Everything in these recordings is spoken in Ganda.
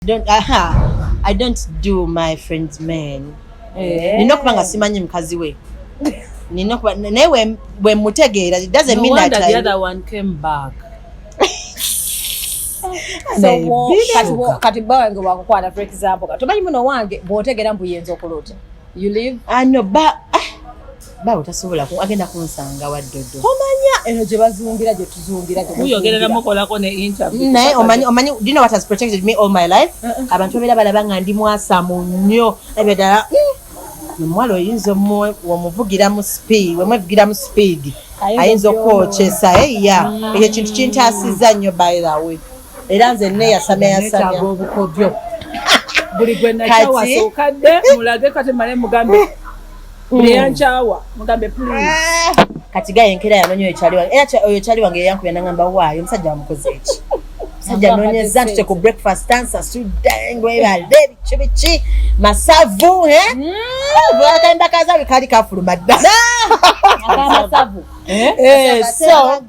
Don't, aha, I don't do my friends' men. Eh. Nina okuba nga simanyi mukazi we. Nina okuba naye bwe mutegeera, it doesn't No mean that wonder the I other one came back. So kati bba wange wakukwana, for example, kati omanyi muno wange bw'otegeera mbu yenza okulota, you live. Ah, no, ba ah, bawo tasobola agenda kunsanga wa ddodo. Tomanya eno gye bazungira, gye tuzungira, gye Muyogera muzungira. Namukolako ne interview. Naye omanyi, do you know what has protected me all my life? Abantu babeera balaba nga ndi mwasamu nnyo, ebyo ddala, omuwala oyinza omuvugira mu speed, wemwevugira mu speed, Ayinza ayinza okwonoona. okwokyesa eya. Ekyo kintu kintaasizza nnyo, by the way, era nze neeyasamya Neetaaga yasamya. obukodyo. Buli gwe nakyawa sookadde mulage, kati male mugambe buli yankyawa mugambe, please. Ah, kati gaye enkeera yanoonya oyo kyali wange, era oyo kyali wange yeyankubya nangamba, "Waayo omusajja wamukoze eki?" Omusajja anoonyeza ntute ku breakfast, ansasudde ngwebale biki biki masavu akayimba kazabi kaali kafuluma dda. Akamasavu. Eh, so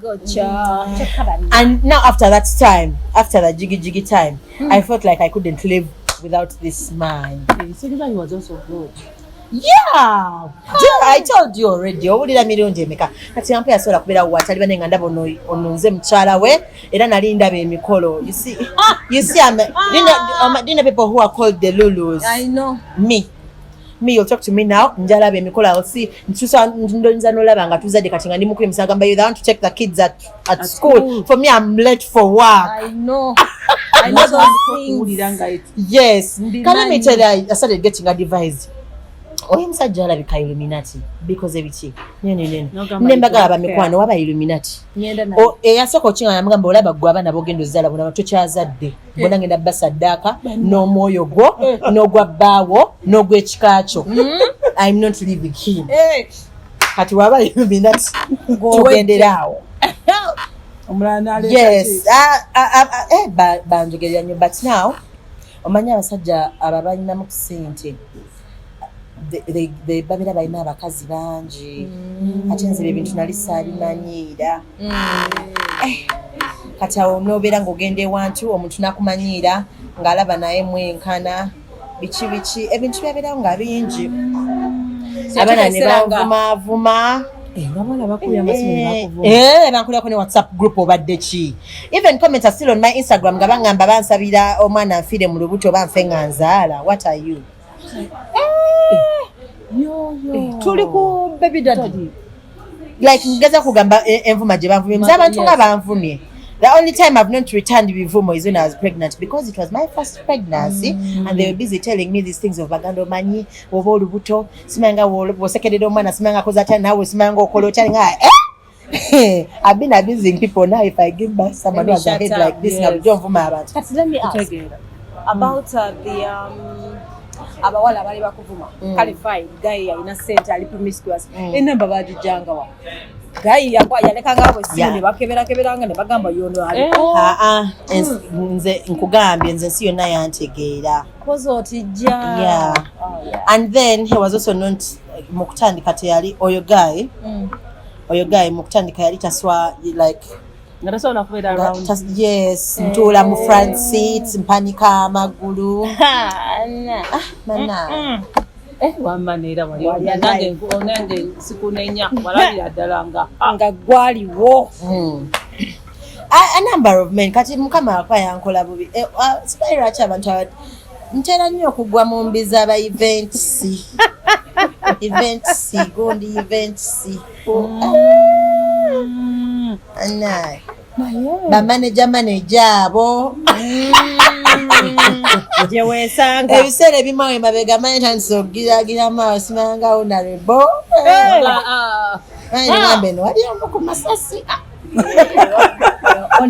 and now after that time, after the jiggy jiggy time, I felt like I couldn't live without this man. Sigila, he was also good. Yeah, I told you already. Owulira mirundi emeka kati ampa yasobola kubeera watali bane nga ndaba ono nze mukyala we, era nali ndaba emikolo. You see, do you know people who are called the lulus? I know. Me, you'll talk to me now, njalaba emikolo, I'll see ntusa ndonza nolaba nga tuzadde kati nga ndi mukulu emisagamba, you want to take the kids at school. School. For me, I'm late for work. I know. I know those things. Okuwulira nga Yes. Mbimanyi. Can let me tell you, I started getting advised, oyo omusajja alabika Illuminati, bikoze biki nene nene. N'ogamba Ne mbagala you don't bamikwano waba Illuminati. Ngenda naye. Eyasooka okinga yamugamba, "Olaba gwe abaana bogenda ozaala bona tokyazadde, bona ngenda basaddaaka n'omwoyo gwo n'ogwa bbaawo n'ogw'ekika kyo. I'm not leaving him." Eh, Kati waba Illuminati, tugendera awo. Omulala n'aleeta Yes. ki? Ah, ah, ah, ah, eh, banjogerera nnyo, but now omanyi abasajja abo balinamu ku ssente, babeera balina abakazi bangi, ate nze ebyo ebintu nali saabimanyiira. Eh, kati awo nobeera ng'ogenda ewantu omuntu n'akumanyiira ng'alaba naye mwenkana biki biki, ebintu byabeerawo nga bingi, abaana ne banvumaavuma. Eh, nga abaana bakubye amasimu ne bakuvuma. Eh, bankulirako ne WhatsApp group, obadde ki? Even comments are still on my Instagram nga baŋŋamba bansabira omwana nfiire mu lubuto oba nfe nga nzaala. What are you? Yo, yo. Tuli ku baby daddy. Like ngeza kugamba envuma gye banvumye, nze abantu nga banvumye. The only time I've not returned bivumo is when I was pregnant, because it was my first pregnancy and they were busy telling me these things of baganda, omanyi oba olubuto simanga bw'osekerera omwana, simanga akoze atya, naawe simanga okola otya, nga eh? I've been abusing people. Now if I give birth, someone who has a Let me head shut like up. this, nga bulijjo nvuma abantu. Kati let me ask Kutegeera. about the abawala abali bakuvuma. Kale fine, guy alina sente, ali promiscuous. Enamba bagijjangawa? Guy yalekanga bwe simu ne bakeberakeberanga ne bagamba yono aliko. Ah, ah, nze nkugambye, nze ensi yonna yantegeera. Kozi otijja. Yeah. Oh, yeah. And then he was also not, mu kutandika teyali oyo guy. Oyo guy mu kutandika yali taswa, like Nga tasobola kubeera around. Yes, ntuula mu front seat, mpanika amagulu. Mana. Eh, wamma neera wali Wali nange sikunenya, walabira ddala nga Nga gwaliwo. A number of men, kati mukama akwa yankola bubi. Eh, ah, simanyi lwaki abantu ntera nnyo okugwa mu mbi z'aba events, events gundi, events. Naye bamaneja maneja abo gye weesanga. Ebiseera ebimu awo emabega manyi tandise okugiragiramu awo, simanga honorable ngambe eno wali omu ku masasi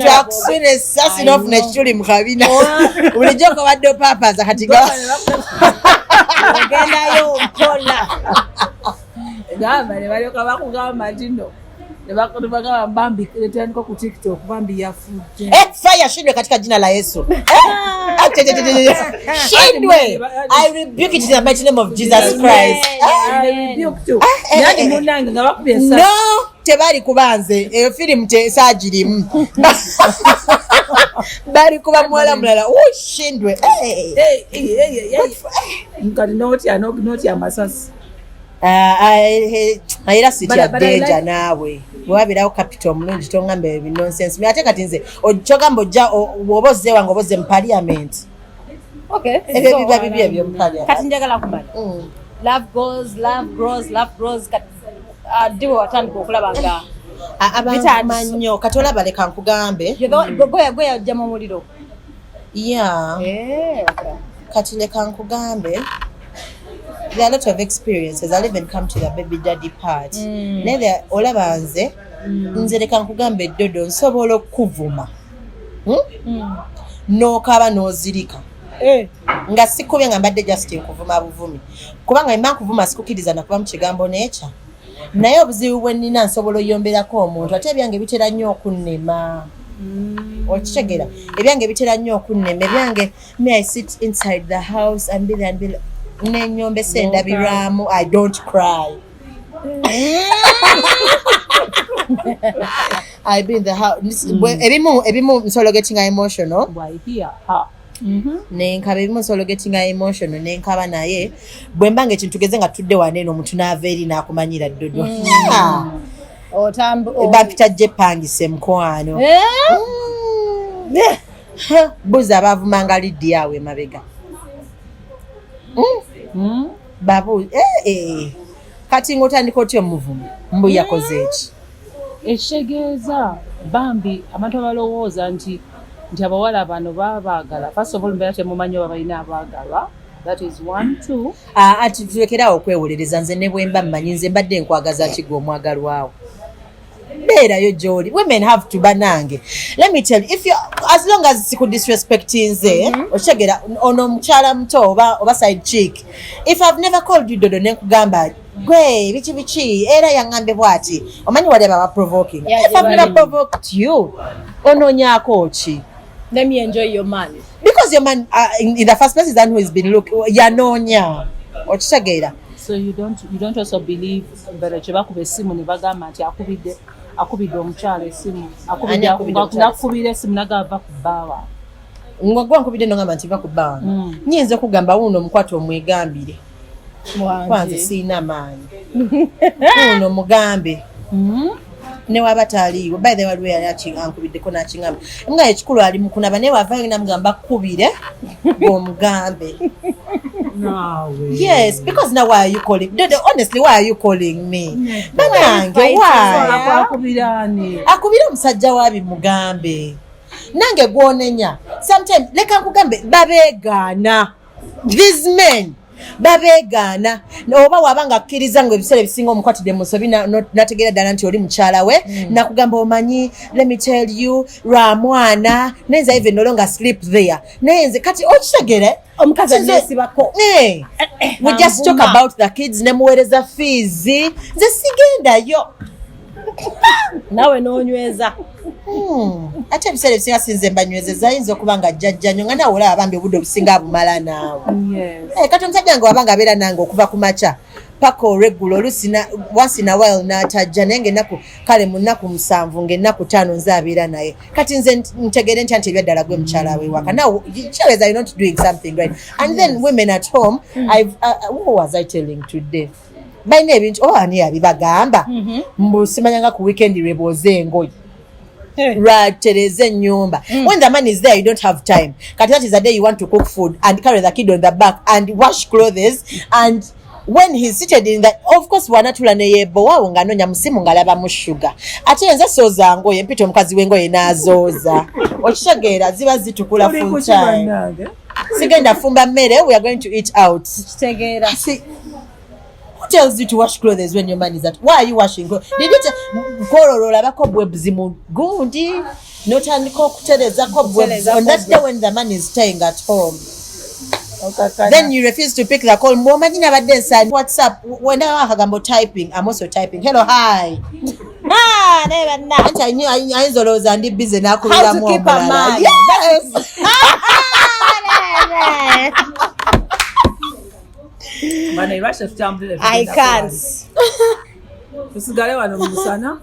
twakuswira esasi n'ofuna ekituli mu kabina, bulijjo kobadde opaapaza kati ogendayo mpola. Gamba ne balyoka bakugamba nti no ne bagamba bambi etandika ku TikTok, bambi yafudde. Eh, fire shindwe katika jina la Yesu. Eh, ah, che, che, che, che, che. Shindwe. I rebuke it in the mighty name of Jesus Christ. Ah, I rebuke you. eh, Nange eh, eh. munnange nga bakubye esasi. No, tebali kubanze. Eyo firimu tesaagirimu. Bali kuba muwala mulala ushindwe. Hey. Hey, hey, hey, hey. Kati notya notya amasasi. Ah, ah, eh, eh, era sitya But I danger naawe bwewabirawo capital omulungi tongamba ebyo nonsense. Ate kati nze kyogamba ojja bw'oba ozze wange oba ozze mu parliament. Okay. Ebyo So, biba bibi ebyo mu parliament. Kati njagala kumanya. Love goes, love grows, love grows. Kati ddi bwe watandika okulaba nga Abantu nnyo kati olaba leka nkugambe. Gwe yajja mu muliro? Yeah. Eh, okay. Kati leka nkugambe, there are a lot of experiences. I'll even come to the baby daddy part. Naye olaba nze leka nkugambe, eddodo nsobola okukuvuma, N'okaaba n'ozirika nga sikubye, nga mbadde just nkuvuma buvumi, kubanga mba nkuvuma sikukkiriza nakuba mu kigambo n'ekya. Naye obuzibu bwe nnina, nsobola oyomberako omuntu, ate ebyange bitera nnyo okunnema. Okitegeera? Ebyange bitera nnyo okunnema. Ebyange, may I sit inside the house and be there and be like, nenyombesa endabirwamu. I don't cry. I be in the house. Ebimu nsobola getting emotional. Bwaihiya ha. Nenkaba. Ebimu nsobola getting emotional nenkaba, naye bwe mba nga ekintu tugeze nga tutudde wano eno, omuntu n'ava eri n'akumanyira ddodo. Yeah. Bampita jepangise mukwano. Eh? Ha, buuza abaavumanga Lidia awo emabega. Babu eh. Kati ng'otandika otya omuvuma mbu yakoze eki? Ekitegeeza bambi abantu abalowooza nti abawala bano babaagala, first of all mbeera temumanyi oba balina abaagalwa. That is one. Two, Ah, ati tulekerawo okwewolereza. Nze ne bwe mba mmanyi, nze mbadde nkwagaza ki? Gwe omwagalwawo beerayo gy'oli. Women have to, banange, let me tell you, if you, as long as sikudisrespect nze, okitegeera, ono omukyala muto oba side chick, if I've never called you dodo nenkugamba gwe biki biki, era yaŋŋambye bw'ati, omanyi wali aba provoking. Yeah, If I've never provoked you, onoonyaako ki? Let me enjoy your man. Because your man, in the first place, is the one who has been look yanoonya, okitegeera? So you don't also believe mbere kye bakuba essimu ne bagamba nti akubidde omukyala essimu. Ani akubidde omukyala? Nakubira essimu nagava ku bbaawa. Nga gwe nkubidde nogamba nti va ku bbanga. Nyinza okugamba wuuno omukwate omwegambire kwanze siina maanyi, wuuno mugambe newaba taliiwo. By the way, waliwo yali ankubiddeko nakiŋamba nga ekikulu ali mukunaba, naye wavayo namugamba kkubire ng'omugambe. Naawe. Yes, because now why are you calling Dodo? Honestly, why are you calling me, banange? Why? Akubiraani? Akubire omusajja waabi mugambe nange gwonenya. Sometimes leka nkugambe, babeegaana. These men babeegaana. Oba waba nga akkiriza nga ebiseera ebisinga omukwatidde mu nsobi, nategeera ddala nti oli mukyala we, nakugamba omanyi, let me tell you, lwa mwana naye nze even no longer sleep there, naye nze kati okitegeere. Omukazi aneesibako. Eh, we just talk about the kids, nemuweereza fees, nze sigendayo. Naawe n'onyweza. Ate ebiseera ebisinga sinze mbanywezeza, ayinza okuba nga jjajja nnyo nga naawe olaba bambi obudde obusinga abumala naawe. Eh, kati omusajja nga waba nga abeera nange okuva ku makya paka olweggulo, oluusi once in a while n'atajja, naye ngaennaku kale mu nnaku 7 ng'ennaku 5 nze abeera naye. Kati nze ntegeere ntya nti ebyaddala gwe mukyala we waka? Now chances are you're not doing something right. And then women at home, who was I telling today, balina ebintu oba ani yabibagamba mbu simanyanga ku weekend lwe bwoza engoye, lwatereza ennyumba. When the man is there, you don't have time. Kati that is the day you want to cook food and carry the kid on the back and wash clothes, and when he's seated in the, of course wanatula neyebowawo ng'anoonya musimu ng'alabamu sugar. Ate nze sooza ngoye, mpita omukazi w'engoye n'azooza, okitegeera? Ziba zitukula Oli full kuki time. Bannange? Sigenda fumba mmere, we are going to eat out. Kitegeera. See, who tells you to wash clothes when your man is at? Why are you washing clothes? Did you kololo olabako bwebzi mu gundi n'otandika okutereza cobwebs Okutereza on that day when the man is staying at home? Then you refuse to pick the call. Mwomanyi nabadde nsaani WhatsApp wenda akagambo typing. I'm also typing hello, hi. Ah, naye banna. Anti ayinza olowooza ndi busy n'akubiramu How to keep a omulala. man. Yes. Bano lwaki tetutambulire? I can't. Tusigale wano mu musana.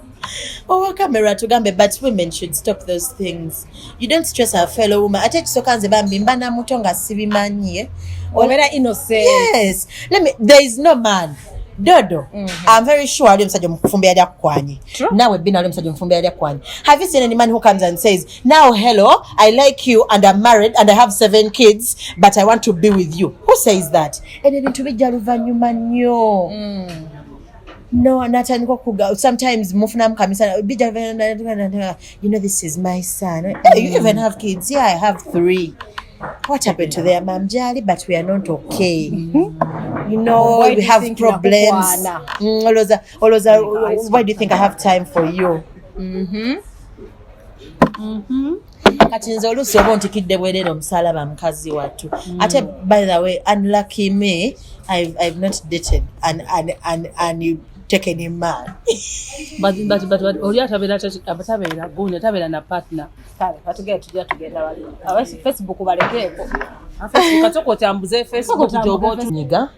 Owa camera tugambe, but women should stop those things. You don't stress a fellow woman. Ate ekisooka, nze bambi mba namuto nga sibimanyi. Obeera innocent. Yes, let me, there is no man, Dodo, I'm very sure ali omusajja omufumbi yali akukwanye. Naawe Bina, ali omusajja omufumbi yali akukwanye. Have you seen any man who comes and says, "Now hello, I like you and I'm married and I have seven kids, but I want to be with you"? Who says that? Ebyo ebintu bijja luvannyuma nnyo. No, natandika okuga, sometimes mufunamu kamisa bijja, "You know, this is my son." "Hey, you even have kids?" "Yeah, I have three." "What happened to their mom?" "Jali, but we are not okay, you know." Why "We do you have think problems." nakukwana? Olowooza, olowooza, why do you think I have time for you? Kati nze oluusi oba ontikidde bwereere omusalaba, mukazi wattu. Ate by the way, unlucky me, I've not dated and taken a man. But oli atabeera, tabeera gundi, tabeera na partner. Kale patugere, tujja tugenda wali aba Facebook balekeeko. Kasooka otambuze Facebook gyoba otu Nyiga.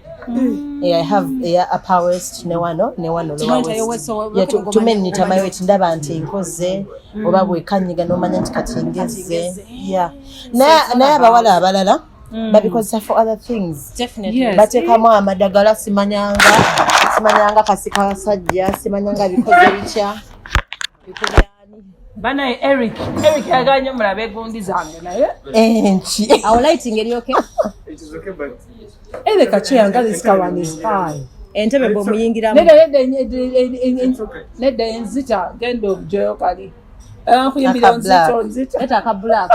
Eh, I have eya upper waist ne wano ne wano lower Tumanyi waist. waist, so Yeah, tumenita my weight, ndaba nti nkoze oba bwekanyiga n'omanya nti kati ngeze. Yeah. Naye abawala abalala babikozesa for other things. Definitely. Yes. Bateekamu amadagala, simanyanga kasi kasajja, simanyanga bikoze bitya. Banaye, Eric yaganye mulabe egundi zange naye. Enki. Our lighting eri okay? It is okay, but Ereka kyeyanga, this one is high. Entebe bw'omuyingiramu. Nedda, nedda, nedda, enzita genda obujeyo kali nkuyimbira. Aka black. Onzita, onzita. Leta aka black.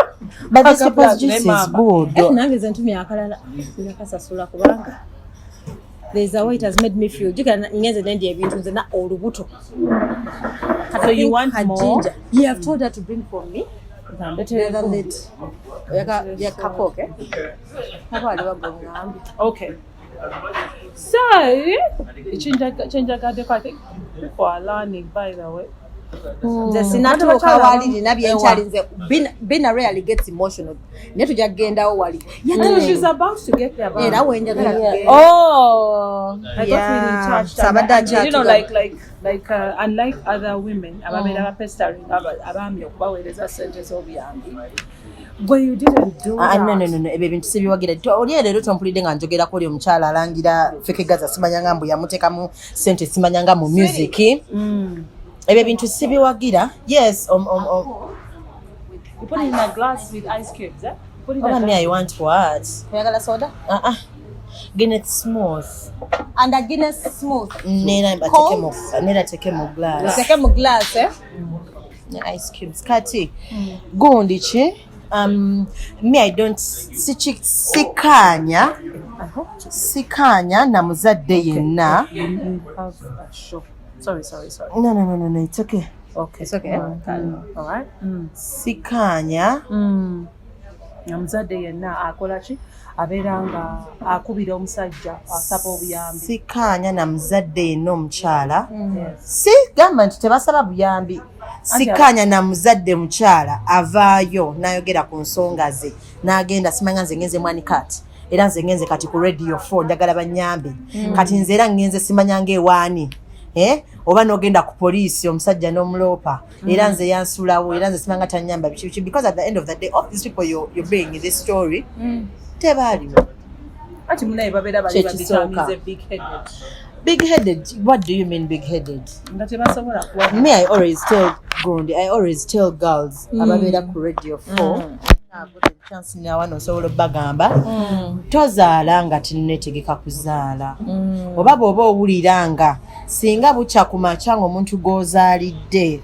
But this Aka people's black, juice ne is mama. good. Eh, nange nze ntumye akalala nakasasula kubanga there is a way it has made me feel. Jukira ngenze nendi ebintu nze na olubuto. So you want more? Yeah, I've told her to bring for me the other lady. Ya kakoke kako aliwa gongambye. Okay. So, kyenjagaddeko, I think people are learning, by the way. Nze sinatuuka wali nina byenkyali nze Bina rarely gets emotional, naye tujja kugendawo wali. No, she's about to get there. Era wenjagala kugenda. Oh. I got really touched. So abadde And akyatuga. like, unlike other women, ababeera bapestering abaami okubaweereza ssente z'obuyambi. Gwe you didn't do Ah, that. no, no, no, no. Ebyo ebintu sibiwagira. Oli leero tompulidde nga njogerako oli omukyala alangira Fik Gaza, simanyanga mbu yamuteekamu sente, simanyanga mu music. Ebyo ebintu sibiwagira. Yes, You put it in a glass with ice cubes, eh? Put it in oba a me, glass. I want what? Oyagala soda? Ah, ah. Guinness smooth. And a Guinness smooth. Nera bateke mu, nera teke mu glass. Teke mu glass, eh? Ne ice cubes. Kati gundi ki? Me, I don't sikaanya na muzadde yenna. You have a show. Sorry, sorry, sorry. No, no, no, no, no, it's okay. Okay. It's okay. All right. Sikaanya Omuzadde yenna akola ki, abeera nga akubira omusajja asaba obuyambi. Sikaanya na muzadde yenna omukyala. Yes. Si gamba nti tebasaba buyambi. Sikaanya na muzadde mukyala avaayo n'ayogera ku nsonga ze n'agenda, simanya nze ngenze mwani kati era nze ngenze kati ku Radio 4, njagala banyambe, kati nze era ngenze simanya ngaewaani. Eh? Oba n'ogenda ku poliisi, omusajja n'omuloopa, era nze yansulawo, era nze simanga tanyamba, biki biki, because at the end of the day, all these people you're bringing this story tebaaliwo. Ati munaye babeera bali Kyekisooka. babitamize big headed. Big headed? What do you mean, big headed? Nga tebasobola kuwa. Me, I always tell gundi, I always tell girls ababeera ku Radio 4, chance nawano osobola obbagamba, tozaala nga tinnetegeka kuzaala, oba bw'oba owulira nga singa bukya ku makya nga omuntu gw'ozaalidde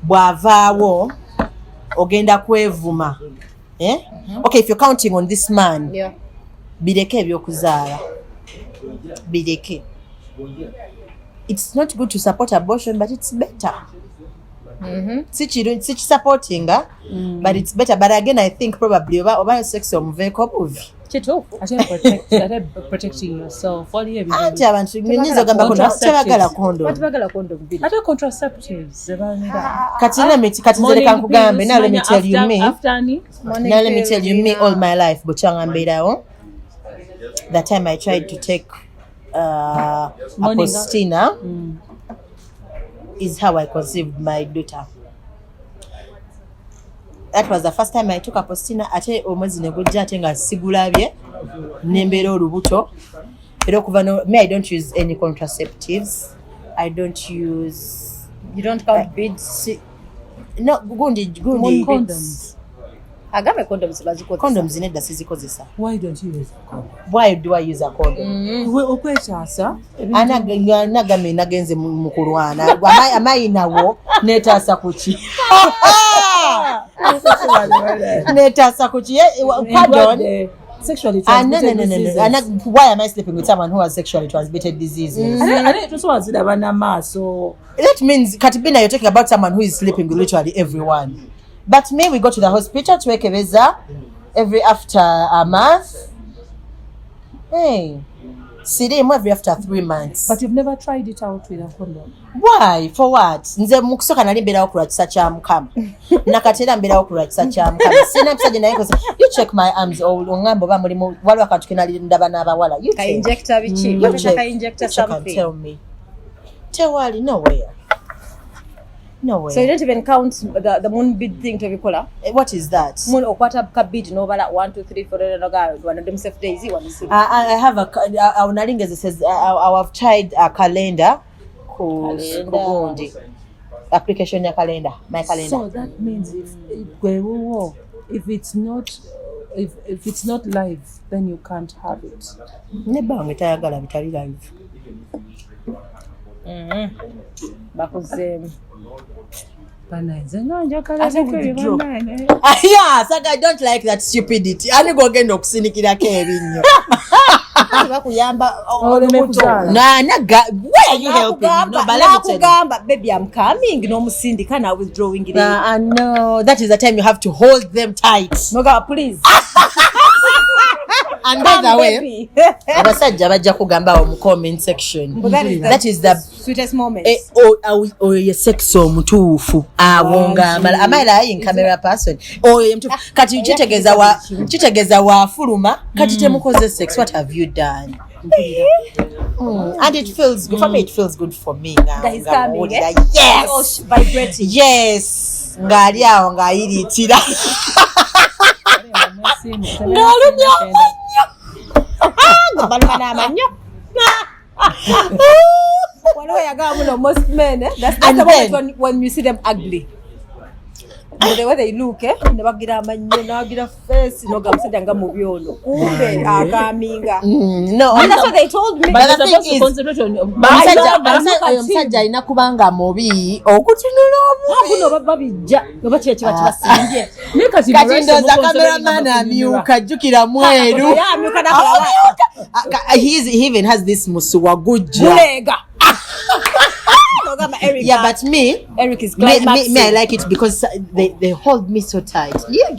bw'avaawo ogenda kwevuma, eh? Okay, if you're counting on this man, bireke ebyokuzaala, bireke. It's not good to support abortion, but it's better. Si sikisupportinga, but it's better. But again, I think probably oba sex omuveeko buvi. Kituufu. Ate protecting yourself, waliyo ebintu. Anti abantu nyinza ogamba tebagala condom. Batibagala condom bbiri. Ate contraceptives zebalira. Kati let me, kati nze leka nkugambe. Now let me tell you me. After ni Now let me tell you me, all my life bukyanga mbeerawo, the time I tried to take Morning. a Postinor. is how I conceived my daughter. That was the first time I took a Postinor. Ate omwezi ne gujja ate nga sigulabye, nembeera olubuto. Era okuva no, me, I don't use any contraceptives. I don't use You don't count beads? No, gundi gundi. Condoms. Agambe condoms bazikozesa. Condoms nedda, sizikozesa. Why don't you use a condom? Why do I use a condom? We okwetaasa. Anagambe nagenze mu kulwana. Amayinawo netaasa kuki? Netaasa kuki? Pardon. Endwadde, sexually Ah, no, no, transmitted no, no, no. diseases. Why am I sleeping with someone who has sexually transmitted diseases? Ate tosobola ziraba n'amaaso. That means, Katibina, you're talking about someone who is sleeping with literally everyone. But me, we go to the hospital twekebeza every after a month. Hey, sirimu every after 3 months. But you've never tried it out with a condom? Why? For what? Nze mu kusooka nali mbeerawo ku lwa kisa kya Mukama. Nakati era mbeerawo ku lwa kisa kya Mukama. Sina musajja naye nkozesa. You check my arms, oŋŋamba oba mulimu waliwo akantu ke nali ndaba n'abawala. You check. Ka-injector biki? You Bakayita check. ka-injector You check and something. tell me. Tewali, nowhere. Nowhere. So you don't even count the moon bead thing, tobikola? Eh, what is that? Moon, okwata ka bead n'obala 1 2 3 4, noga wano ndi mu safe days, wano si. I have a awo nali ngezeseza, I have tried a calendar ku Calendar. ku gundi application ya calendar, my calendar. So that means if gwe wuwo, if it's not live, then you can't have it. Ne bange tayagala bitali live. Bakuzeemu. Banaye, nze nga njagala Ate biko withdraw. banaye naye. Yeah, Saga, I don't like that stupidity. Ani gwogenda okusinikirako ebinnyo? Bakuyamba. Oleme kuzaala. Na naga, where are you helping me? No, but let me tell you. Nakugamba, "Baby, I'm coming," n'omusindika na withdrawing. Nah, no, that is the time you have to hold them tight. Nogamba, "Please." And by the way, Baby. Abasajja bajja kugamba awo mu comment section. But that is the, That is the sweetest moment. Eh, oyo ye sex omutuufu abo ng'amala. Am I lying, camera person? Oyo ye mutuufu. Kati kitegeeza wafuluma kati temukoze sex. What have you done? And it feels good for me. It feels good for me nga That he's nga coming, muwulira. eh? Yes. Oh, vibrating. Yes, ng'ali awo ng'ayiriitira ng'alumya amannyo. Nga baluma n'amannyo. Waliwo yagamba muno, most men, eh? That's And the moment then- when you see them ugly. But the way they look, eh? Ne bagira amannyo n'agira face noga musajja nga mubi ono, kumbe akaminga. No. And that's what they told me. But But the you're thing supposed to is- concentrate on Omusajja, oyo omusajja alina kubanga mubi okutunula obubi. Buno babijja oba kye kiba kibasimbye. Naye kati Kati ndowooza cameraman amyuka, jjukira mweru. Ye amyuka n'akalaba. Amyuka. He even has this musuwa gujja. Guleega. Nogamba Eric, Yeah, but me Eric is me, climaxing. me, I like it because they hold me so tight. Yeah,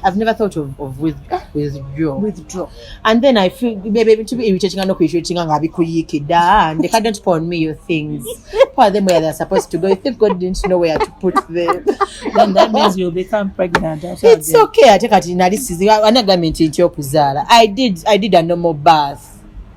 I've never thought of withdraw. Withdraw. And then I feel maybe to be irritating and not irritating nga bikuyiikidde. Ah, ndeka, don't pour on me your things. Pour them where they're supposed to go. You think God didn't know where to put them? Then that means you'll become pregnant. Ate It's again. okay. Ate kati nali sizi anagambye nti nti okuzaala. I did a normal birth.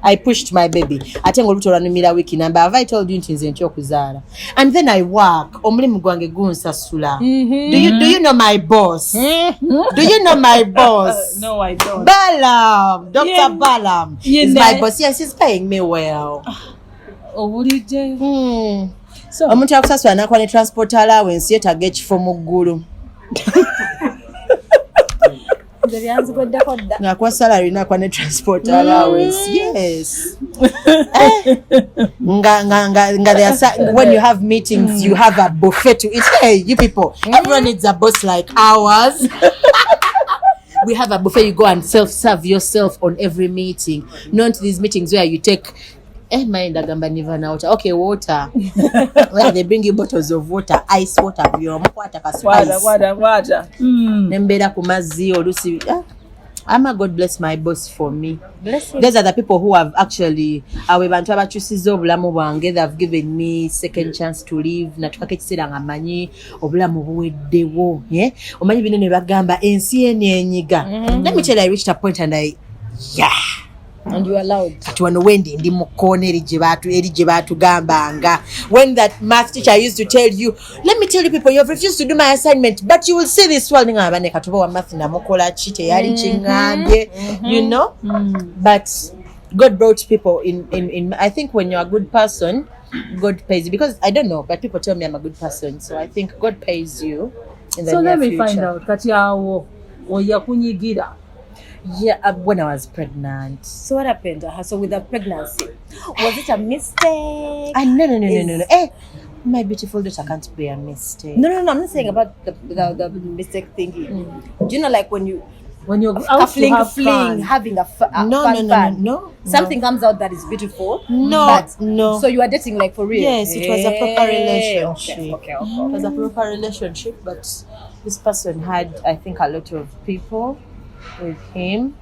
I pushed my baby. Ate ng'olubuto lwanumira wiki namba. Have I told you nti nze nti okuzaala? And then I work. Omulimu gwange gunsasula. Do you know my boss? Do you know my boss? No, I don't. Balam, Dr. Yeah. Balam You is my know. boss. Yes, he's paying me well. Owulidde? So Omuntu akusasula n'akuwa ne transport allowance yeetaaga ekifo mu ggulu. Nze byanzigweddeko dda. Ng'akuwa salary n'akuwa ne transport allowance. Yes. Eh. Nga there are when you have meetings, you have a buffet to eat. Hey, you people, everyone needs a boss like ours. We have a buffet. You go and self-serve yourself on every meeting. Not these meetings where you take, eh, mind agamba niva na water. Okay, water. Where they bring you bottles of water, ice water, buli omu kwata ka Water, spice. water, water. Nembeera ku mazzi oluusi. Ah, ama God bless my boss for me. Bless him. These are the people who have actually, abo bantu abakyusizza obulamu bwange. They have given me second chance to live. Natukako ekiseera nga mmanyi obulamu buweddewo, yeah? Omanyi bino ne bagamba ensi eno enyiga. Let me tell you, I reached a point and I, yeah. And you allowed. Kati wano wendi ndi mu kkoona eri gye baatugambanga, when that math teacher used to tell you, "Let me tell you people, you have refused to do my assignment, but you will see this one." Nga bane katuba wa math namukola ki, teyali kiŋŋambye. But God brought people in. I think when you're a good person, God pays you, because I don't know, but people tell me I'm a good person, so I think God pays you in the So near let me future. Find out, kati awo oyakunyigira? Yeah, when I was pregnant. So what happened? So with the pregnancy, was it a mistake? Ah, no. Eh, my beautiful daughter can't be a mistake. No. I'm not saying about the mistake thingy. Do you know, like when you When you're a out to fling, have fling, fun. Having a No, fun, no, fun. no. Something comes out that is beautiful. No, but, no. So you are dating, like, for real? Yes, it was a proper Eh, relationship. Okay. It was a proper relationship, but this person had, I think, a lot of people with him.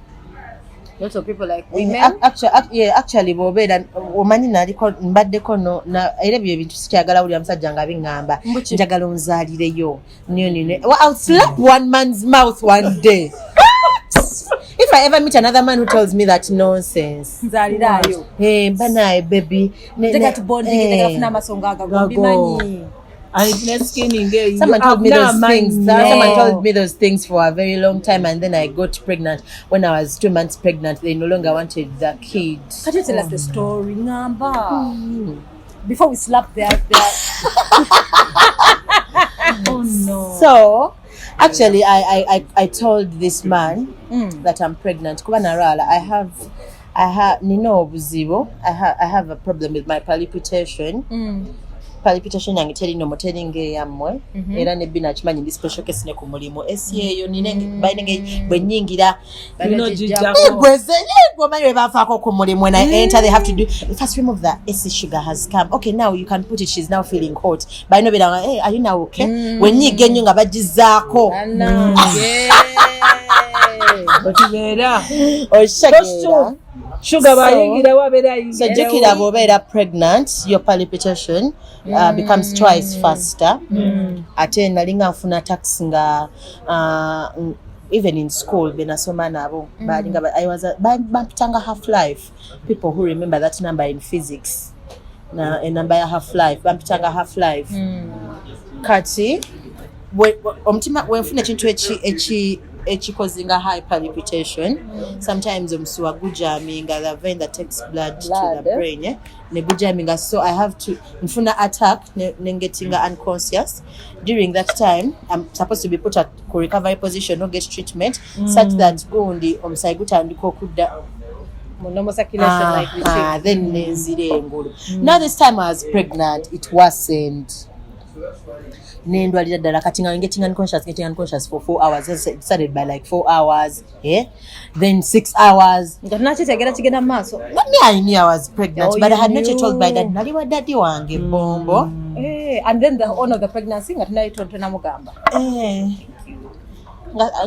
Lots of people, like women. Actually, yeah, actually bw'obeera omanyi naliko mbaddeko no era ebyo ebintu sikyagala wulira musajja nga biŋŋamba. Mbuki? Njagala onzaalireyo. Well, I'll slap one man's mouth one day if I ever meet another man who tells me that nonsense. Nzaalirayo. Hey, mba naye baby. Njagala tubondinge, Eh. njagala funa amasonga agago. Gago. Mbimanyi. And ne skin ng'eyo. Someone told me those things. No. Someone told me those things for a very long time, and then I got pregnant. When I was 2 months pregnant, they no longer wanted the kid. Can you tell us the story, Ngamba? Before we slap their Oh no. So, actually, I told this man that I'm pregnant. Kuba nalwala, I have, nina obuzibu. I have a problem with my palpitation. Palpitation yange teri normal, teri ng'eyammwe. Era ne bina kimanyi ndi special case ne ku mulimu. Esi eyo nina balina engeri bwe nnyingira. Bino gijjako. Gweze omanyi bwe banfaako ku mulimu, when I enter they have to do first remove the AC, sugar has come, okay, now you can put it, she's now feeling hot. Balina obeera, "Hey, are you now okay?" Bwe nnyiga ennyo nga bagizaako. Bannange. Bwetubeera. Okitegeera? Sugar bayingirawo abeera ayingirawo. So jjukira bw'obeera pregnant, your palpitation becomes twice faster. Ate nali nga nfuna attacks nga even in school benasoma nabo balinga I was bampitanga half life. People who remember that number in physics, na enamba ya half life, bampitanga half life. Kati omutima wenfuna ekintu eki ekicausinga high palpitation, sometimes omusuwa gujaminga, the vein that takes blood to Blood, the eh? brain, eh? Ne gujaminga, so I have to nfuna attack ne gettinga unconscious. During that time I'm supposed to be put at ku recovery position or get treatment such that gundi omusayi gutandika okudda Mu normal circulation, like we Ah, then nenzira engulu. Now this time I was pregnant, it worsened, nendwalira ddala. Kati nga getting unconscious for 4 hours. It started by like 4 hours, yeah? Then 6 hours. Nga tunakitegeera kigenda mu maaso. Not me, I knew I was pregnant, Oh, but I you had not yet told by knew. dad. Nali wa daddy wange bombo. Eh, and then the owner of the pregnancy nga tunayitontonamugamba. Eh.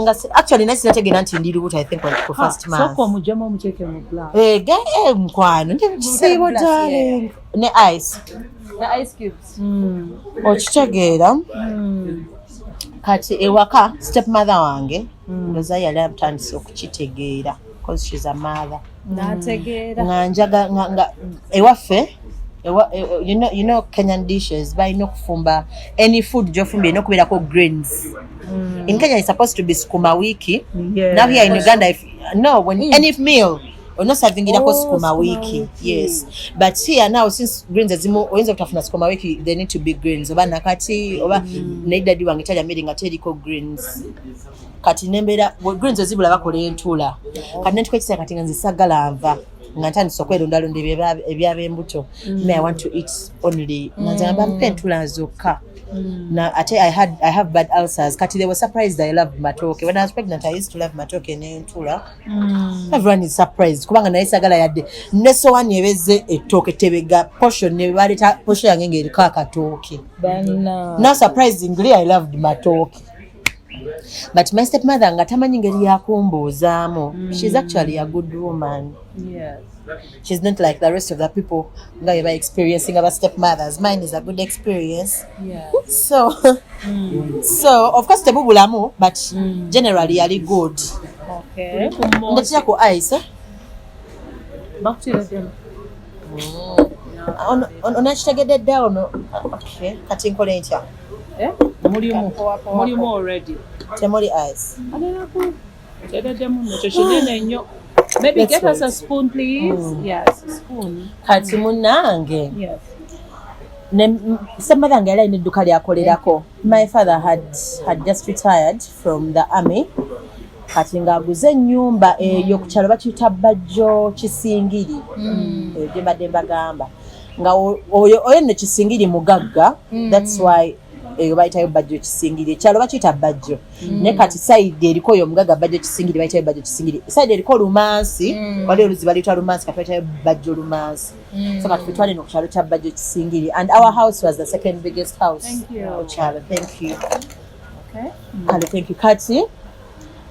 Nga actually naye sinategeera nti ndi lubuto, I think when ku first month. Sooka omugyemu omuteeke mu glass. Eh, eh, mukwano ndi mu kisiibo, Glass, darling, ne ice. The ice cubes. Okitegeera? Kati ewaka step mother wange ndoza yali atandise okukitegeera because she's a mother. N'ategeera. Nga njaga nga ewaffe you know Kenyan dishes balina okufumba, any food gyofumbye erina okubeerako greens. In Kenya it's supposed to be sukuma wiki. Yeah. Now here in Uganda, if no, when any meal olina osavingirako Oh, sukuma sukuma wiki. wiki. Yes, but here now, since greens ezimu oyinza obutafuna sukuma wiki, there need to be greens oba nakati oba naye daddy wange talya mmere nga teriko greens. Kati nembeera greens ezibula bakola entula. Kati nentuka ekiseera kati nga nze sagala nva, nga ntandise okwerondalonda ebyabembuto. Me, I want to eat only, nga nze ngamba mpa entula zokka. Na ate I have bad ulcers. Kati they were surprised I loved matooke. When I was pregnant, I used to love matooke n'entula. Everyone is surprised kubanga naye sagala yadde nesowani ebeze ettooke tebega portion ne baleeta portion yange ng'eriko akatooke. Banna. Now surprisingly I loved matooke, but my stepmother nga tamanyi ngeri yakumbuuzaamu. She's actually a good woman. She's not like the rest of the people nga bwe ba experiencing aba stepmothers. Mine is a good experience. So of course tebubulamu, but generally yali good. Okay. Ndetera ku ice, eh? Bakuteereddemu. Onakitegedde dda ono. Okay, kati nkole ntya? Eh? Mulimu. Mulimu already. Temuli ice. Alerako. Teereddemu nno ekyo kinene nnyo. Maybe Let's get us a wait. spoon, please. Yes, spoon. Kati munnange, Yes. stepmother wange yali alina edduka lyakolerako. My father had just retired from the army. Kati ng'aguze ennyumba eyo ku kyalo bakiyita Bajjo Kisingiri, eyo gye mbadde mbagamba nga oyo nno Kisingiri mugagga. That's why eyo bayitayo Bajjo Kisingiri. Ekyalo bakiyita Bajjo, naye kati side eriko oyo omugagga Bajjo Kisingiri bayitayo Bajjo Kisingiri. Side eriko Lumansi, waliwo oluzi baluyita Lumansi, kati bayitayo Bajjo Lumansi. So kati ffe twali eno ku kyalo kya Bajjo Kisingiri, and our house was the second biggest house Thank you. ku kyalo. Thank you. Okay. Kale, thank you. Kati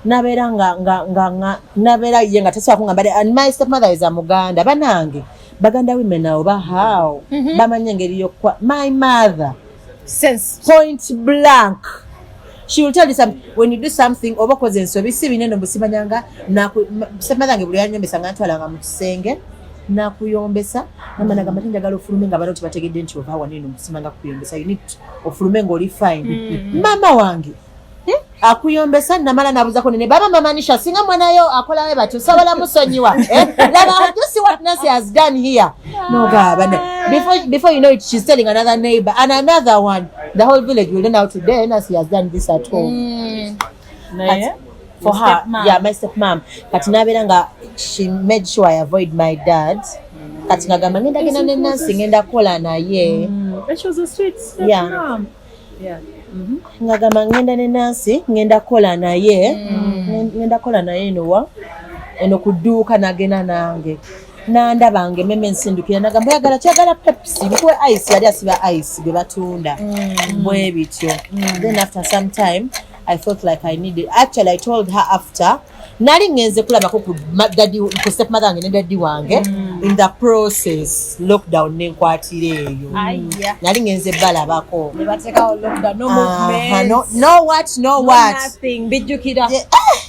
nabeera nga nabeera ye nga tasobola kungamba, and my stepmother is a Muganda. Banange, Baganda women awo bahaawo bamanyi engeri yokwa. My mother, Sense. point blank, she will tell you something when you do something oba okoze ensobi si binene mbusimanyanga. Stepmother wange buli yanyombesa nga ntwalanga mu kisenge nakuyombesa, nama nagamba ti njagala ofulume nga bano tebategedde nti ova wano eno musimanga kukuyombesa. You need ofulume ng'oli fine. Maama wange akuyombesa namala nabuzako nene baba mamanisha singa mwanayo akolawe bati osobola musonyiwa, eh? Laba, you see what Nancy has done here. No gaba no. Before you know it, she's telling another neighbor and another one. The whole village will know now today Nancy has done this at home. Naye For your her. stepmom. Yeah, my stepmom. Kati nabeera nga she made sure I avoid my dad. Kati ngagamba ngenda genda ne Nancy, ngenda kukola naye. And she was a sweet stepmom. Yeah. Yeah. Ngagamba ngenda ne Nancy, ngenda kukola naye. Ngenda kukola naye eno wa eno ku dduuka. Nagenda nange nandaba nga emmeme ensindukira, nagamba oyagala kyagala Pepsi nkuwe ice. Yali asiba ice gwe batunda bwe bityo. Then after some time I felt like I needed, actually I told her after nali ngenze kulabako ku daddy, ku stepmother wange ne daddy wange. In the process, lockdown nenkwatira eyo. Aya. Nali ngenze balabako. Ne bateekawo lockdown, no Aha, movement. no, no what, no, no what. Nothing. Bijjukira. Yeah, ah!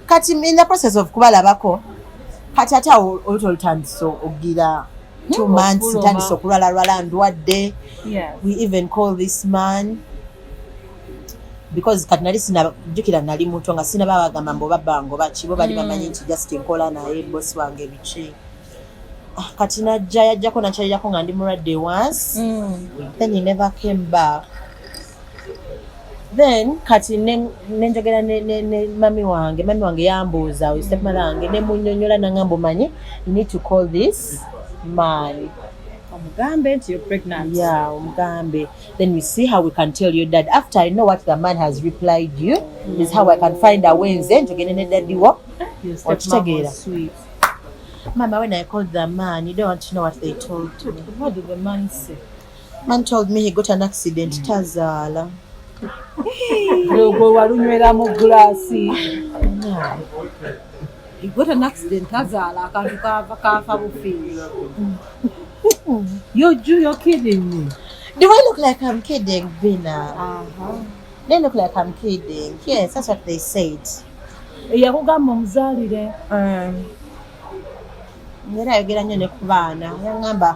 Kati in the process of kubalabako, kati ate awo oluto olutandise ogira 2 months, Okuluma. ntandise okulwalalwala ndwadde. Yes. We even call this man because kati nali sinajjukira nali muto nga sinaba bagamba mbu oba bango baki bo bali bamanyi nti just nkola naye bosi wange biki. Ah, kati najja yajjako nakyalirako nga ndi mulwadde once, then he never came back. Then kati nenjogera ne mami wange. Mami wange yambuuza oyo stepmother wange, ne munnyonnyola, nangamba omanyi you need to call this man. Omugambe nti you're pregnant. Yeah, omugambe, then we see how we can tell your dad. After I know what the man has replied you is how I can find a way nze njogere ne daddy wo. Your stepmom Okitegeera? was sweet. Mama, when I called the man, you don't want to know what they told me. What did the man say? Man told me he got an accident, tazaala. Gwe walunywera mu gulaasi. No. He got an accident, tazaala, akantu kava kafa bufi. You're kidding me. Do I look like I'm kidding, Bina? They look like I'm kidding. Yes, that's what they said. Yakugamba omuzaalire. Era ayogera nnyo ne ku baana. Yaŋŋamba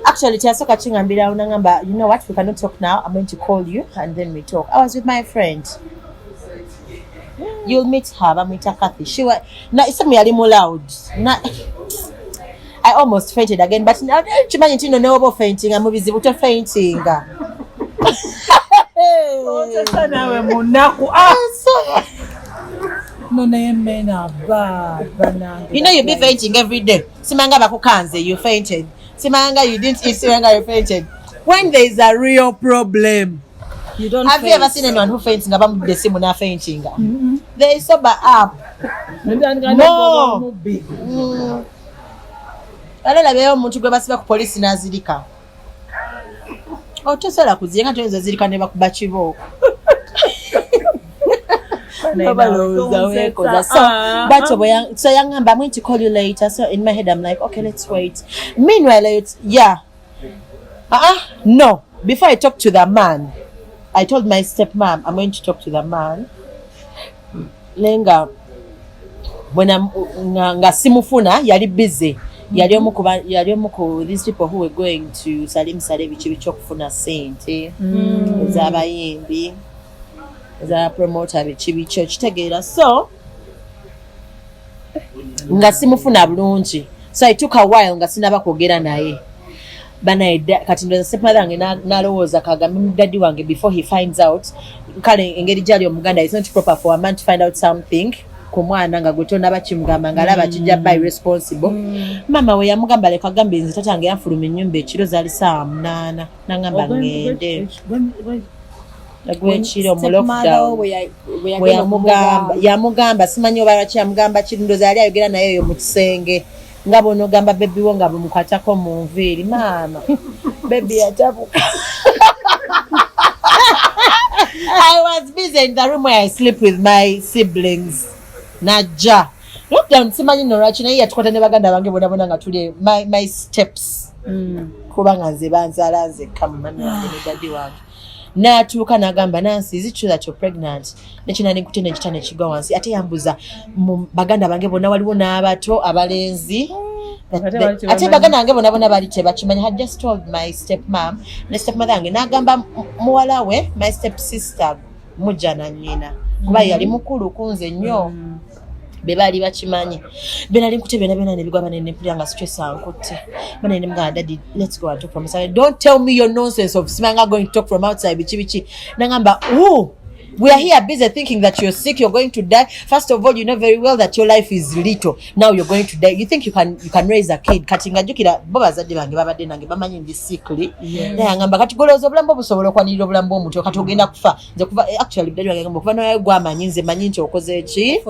Actually, kyasooka kiŋŋambirawo naŋŋamba, you know what, we cannot talk now. I'm going to call you and then we talk. I was with my friend. You'll meet her, bamuyita Kathy. She wa na isimu yali mu loud. Na I almost fainted again, but kimanyi nti nno ne woba ofaintinga mu bizibu tofaintinga. Otesa naawe munaku. Ah! No, naye men are bad, bannange. You know you be fainting every day. Simanga bakukanze, you fainted. Simanga you didn't eat, simanga you fainted. When there is a real problem. You don't Have you ever faint. seen anyone who faints nga bamudde esimu n'a faintinga? They sober up. Ntandika No. n'okugoba omubbi. Era olabeyo omuntu gwe basiba ku poliisi n'azirika. Otosobola kuzirika, toyinza zirika ne bakuba kibooko. Obalowooza weekoza. So, but so yaŋŋamba, I'm going to call you later. So in my head I'm like, okay, let's wait. Meanwhile, it's, yeah. Uh-uh, no. Before I talk to the man, I told my stepmom, I'm going to talk to the man. Nenga Nga simufuna, yali busy, yali omu ku these people who were going to Salim Saleh, biki biki, okufuna sente ez'abayimbi, eza promoter, biki biki, okitegeera? So nga simufuna bulungi, so I took a while nga sinaba kwogera naye. Banaye kati ndoza stepmother wange n'alowooza kagambe daddy wange before he finds out. Kale engeri gyali Omuganda, it's not proper for a man to find out something ku mwana nga gwe tonaba kimugamba, nga alaba kijja ba irresponsible. Maama we yamugamba, leka gambe nze tata wange yanfuluma ennyumba ekiro, zaali saawa 8, nangamba ngende gwekiro mu lockdown. Bwe yamugamba, yamugamba simanyi oba lwaki yamugamba kirundoza, yali ayogera naye eyo mu kisenge nga bw'onoogamba baby wo nga bwemukwatako mu nviiri. Maama baby yatabuka. I was busy in the room where I sleep with my siblings. Najja lockdown, simanyi nno lwaki, naye yatukwata ne baganda bange bonna bonna nga tuli my steps, kubanga nze banzaala nzekka mu mami wange ne daddy wange. N'atuuka n'agamba, "Nancy, is it true that you're pregnant?" Nekina nenkute nekita nekigwa wansi. Ate yambuza mu baganda bange bonna, waliwo n'abato abalenzi. Ate bali Ate tebamanyi. Baganda bange bonna bonna bali tebakimanyi. Had just told my step mom ne step mother wange, n'agamba muwala we, my step sister, mujja na nnyina, kuba yali mukulu kunze nnyo, be baali bakimanyi. Benali nkute byonna byonna nebigwa banene, nempulira nga stress ankutte banene. Nemugamba, "Daddy, let's go and talk from outside. Don't tell me your nonsense of simanga going to talk from outside, biki biki." Nangamba, "Ooh, we are here busy thinking that you're sick, you're going to die. First of all, you know very well that your life is little. Now you're going to die. You think you can raise a kid?" Kati ngajjukira bo bazadde bange babadde nange, bamanyi ndi sickly. Naye angamba, "Kati golowooza obulamu bwo busobola okwanirira obulamu bw'omuntu? Kati ogenda kufa." Nze kuva actually daddy wange agamba, "Okuva naye gwamanyi, nze manyi nti okoze ki."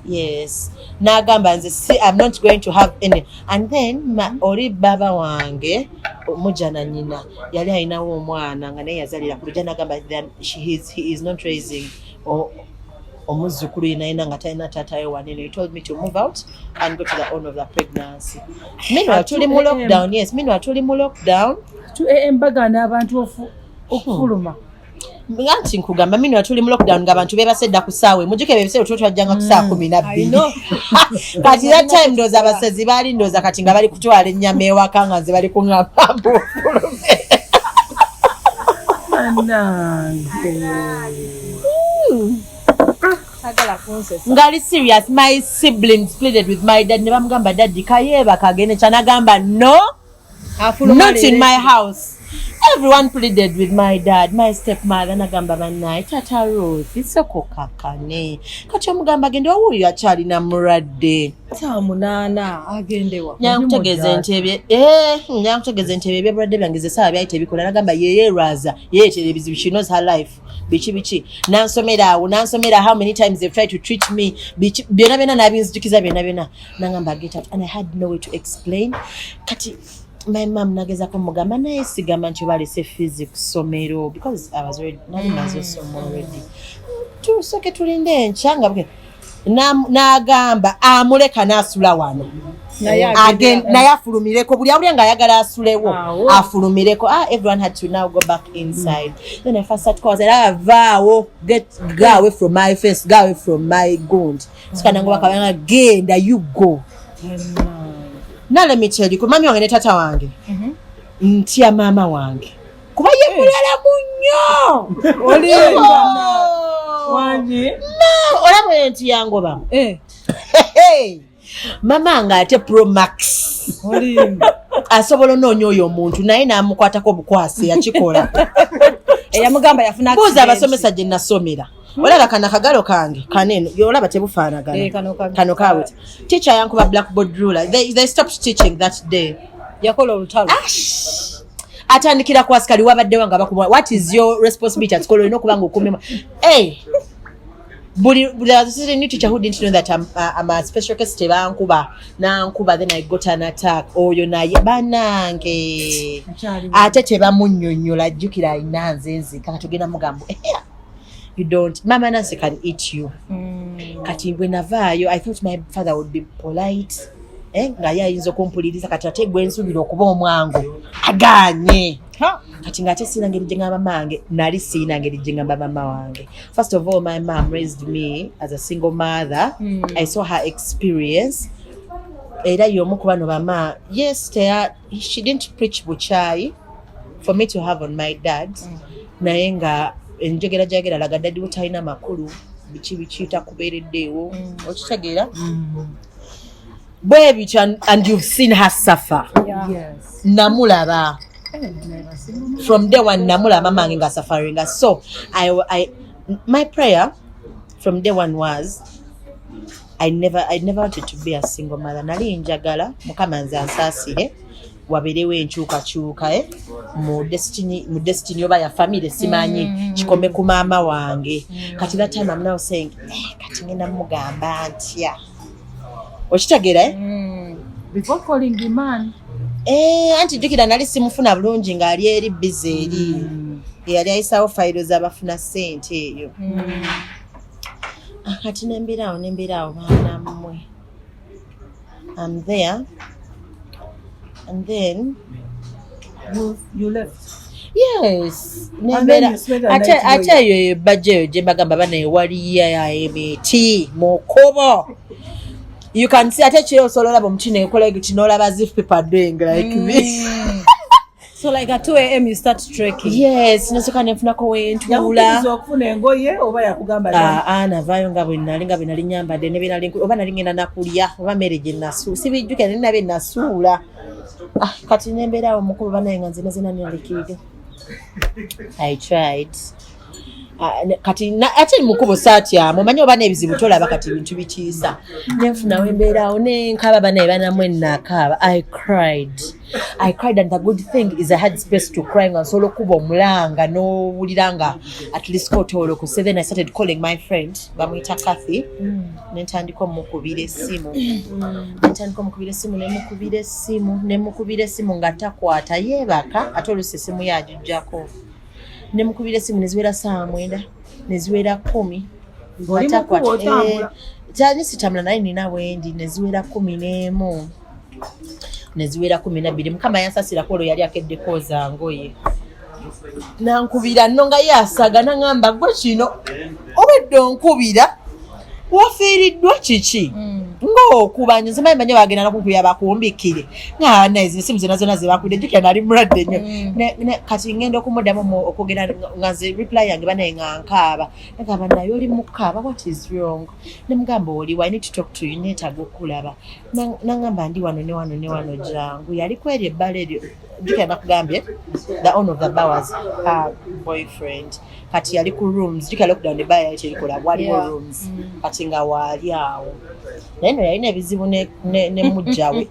Yes, n'agamba nze si, I'm not going to have any. And then oli baba wange mujja na nnyina yali alinawo omwana nga naye yazalira ku lujja. N'agamba then he is not raising omuzzukulu yena yena nga talina taatawe wanene. He told me to move out and go to the owner of the pregnancy. Meanwhile At tuli mu 2 a.m. lockdown. Yes, meanwhile tuli mu lockdown. 2 a.m. Baganda abantu okufuluma. Nga nti nkugamba, meanwhile tuli mu lockdown ng'abantu beebase dda ku ssaawa. Mujjuke ebyo ebiseera tuba twajjanga ku saa 12. Kati that time ndowooza abasezi baali, ndowooza kati nga bali kutwala ennyama ewaka, nga nze bali kuŋŋamba mbu nfulume. Bannange. Sagala kunsesa. Ngali serious. My siblings pleaded with my dad ne bamugamba, "Daddy, kayeebaka agende." Kyanagamba, "No, not in my house." Everyone pleaded with my dad, my stepmother nagamba, "Bannaye, Tata Ruth, sokokakane kati omugamba agende, owuuyo akyalina mulwadde." Saa 8 agendewa? Nyankutegeeza nti ebyo nyankutegeeza nti ebyo ebyobulwadde byange ze saawa byali tebikola. Nagamba yeyeerwaza, yeyeetera ebizibu, she knows her life, biki biki. Nansomera awo, nansomera how many times they've tried to treat me, biki byonna byonna, nabinzijukiza byonna byonna. Nangamba, "Get out," and I had no way to explain. Kati my mum nagezako mugamba, naye sigamba nti obalese fees ku ssomero, because I was already, nali maze osoma already. Tusooke tulinde enkya nga n'agamba amuleka n'asula wano. Naye Naye afulumireko, buli awulira ng'ayagala asulewo. Awo. Afulumireko. Ah, everyone had to now go back inside. Then I first start calls era, "Vaawo, get, go away from my face, go away from my gund." Sikanango bakabanga, "Genda, you go now." Let me tell you, ku mami wange ne tata wange, ntya maama wange kuba ye mulalamu nnyo. Olimba. Wangi. Olaba nti yangoba. Eh, mama nga ate pro max. Olimba. Asobola onoonya oyo omuntu naye n'amukwatako obukwasi, yakikola. Eyamugamba yafuna Buuza accident. abasomesa gye nasomera. Olaba kano akagalo kange kaneno, olaba tebufaanagana. Eh, kano Kano kaweta. Teacher yankuba blackboard ruler. They stopped teaching that day. Yakola olutalo. Atandikira ku asikali wabaddewo nga bakuba, "What is your responsibility at school? Olina okuba nga okumema." Hey, buli there was a new teacher who didn't know that I'm a special case. Tebankuba, nankuba. Then I got an attack. Oyo naye banange Akyaliwo. Ate tebamunnyonnyola. Jjukira alina nze nzika. Kati ogenda mugamba, "Eh, you don't, Mama Nancy can eat you." Kati bwe navaayo, I thought my father would be polite. Eh, nga ye ayinza okumpuliriza. Kati ate gwe nsuubira okuba omwangu aganye. Kati ng'ate siina ngeri gye ngamba mange, nali siina ngeri gye ngamba mama wange. First of all, my mom raised me as a single mother. I saw her experience. Era y'omu ku bano bama, yes, she didn't preach bukyayi for me to have on my dad, naye nga enjogera gyagera alaga daddy we talina makulu, biki biki, takubeereddeewo, okitegeera bwe bityo. And you've seen her suffer. Yes. Namulaba from day one, namulaba mama wange nga sufferinga. So my prayer from day one was I never wanted to be a single mother. Nali njagala Mukama nze ansaasire wabeerewo enkyukakyuka, eh, mu destiny oba ya family, simanyi, kikome ku maama wange. Kati that time I'm now saying, eh, kati ngenda mugamba ntya? Okitegeera, eh? Before calling the man. Eh, anti jjukira nali simufuna bulungi ng'ali eri busy eri eyali ayisawo fayiro z'abafuna ssente eyo. Ah, kati nembeeraawo baana mmwe, I'm there and then You left. Yes. And then you spent a Ate night ate where? Eyo ebajja eyo gye mbagamba bana, waliyo emiti mu kkubo. You can see, ate kiro osobola olaba omuti nekola guti n'olaba as if people are doing like this. So like at 2 a.m. you start trekking. Yes, nasooka nenfunako wentuula. Yakukkiriza okufuna engoye oba yakugamba? Ah, ah, navaayo nga bwe nali nyambadde ne bye nali oba nali ngenda nakulya oba mmere gye nasuula, sibijjukira, nali nabye nasuula. Ah, kati nembeeraawo mukubo banaye nga nzena zena nalikiridde. I tried. Ah, kati ate mukubo saatyamu, omanyi oba n'ebizibu tolaba, kati bintu bitiisa. Nenfunawo embeeraawo nenkaba banaye banamwe nakaaba. I cried, I cried, and the good thing is I had space to cry nga nsobola okuba omulanga n'owulira nga at least kotoolokose. Then I started calling my friend, bamuyita Cathy. Nentandika omukubira essimu, nentandika omukubira essimu, nemukubira essimu, nemukubira essimu nga takwata, yeebaka, ate oluusi essimu ye agijjako. Nemukubira essimu neziwera saawa 9, neziwera 10. Ng'oli nga takwata. mukubo otambula. Eh, kyali sitambula naye nina wendi. Neziwera 11, neziwera 12. Mukama yansasirako, olwo yali akedde kwoza ngoye, nankubira nno nga ye asaga, naŋŋamba, "Gwe kino obwedde onkubira, wafiiriddwa kiki ng'okuba?" Nze manyi manyi bagenda nakunkubira bakumbikire nga naye esimu zonna zonna zebakubidde. Jjukira nali mulwadde nnyo. Kati ngenda okumuddamu okwogera nga nze reply yange banaye nga nkaaba. Nagamba, "Naye oli mukaaba, what is wrong?" Nemugamba, "Oliwa? I need to talk to you, neetaaga okulaba." Nangamba, "Ndi wano ne wano ne wano, jangu." Yali kweri ebbala eryo, jjukira nakugambye the owner of the bar was her boyfriend. Kati yali ku rooms, jjukira lockdown ebbaala yali terikola, waliwo rooms. Kati nga waali awo, naye no yalina ebizibu ne mujja we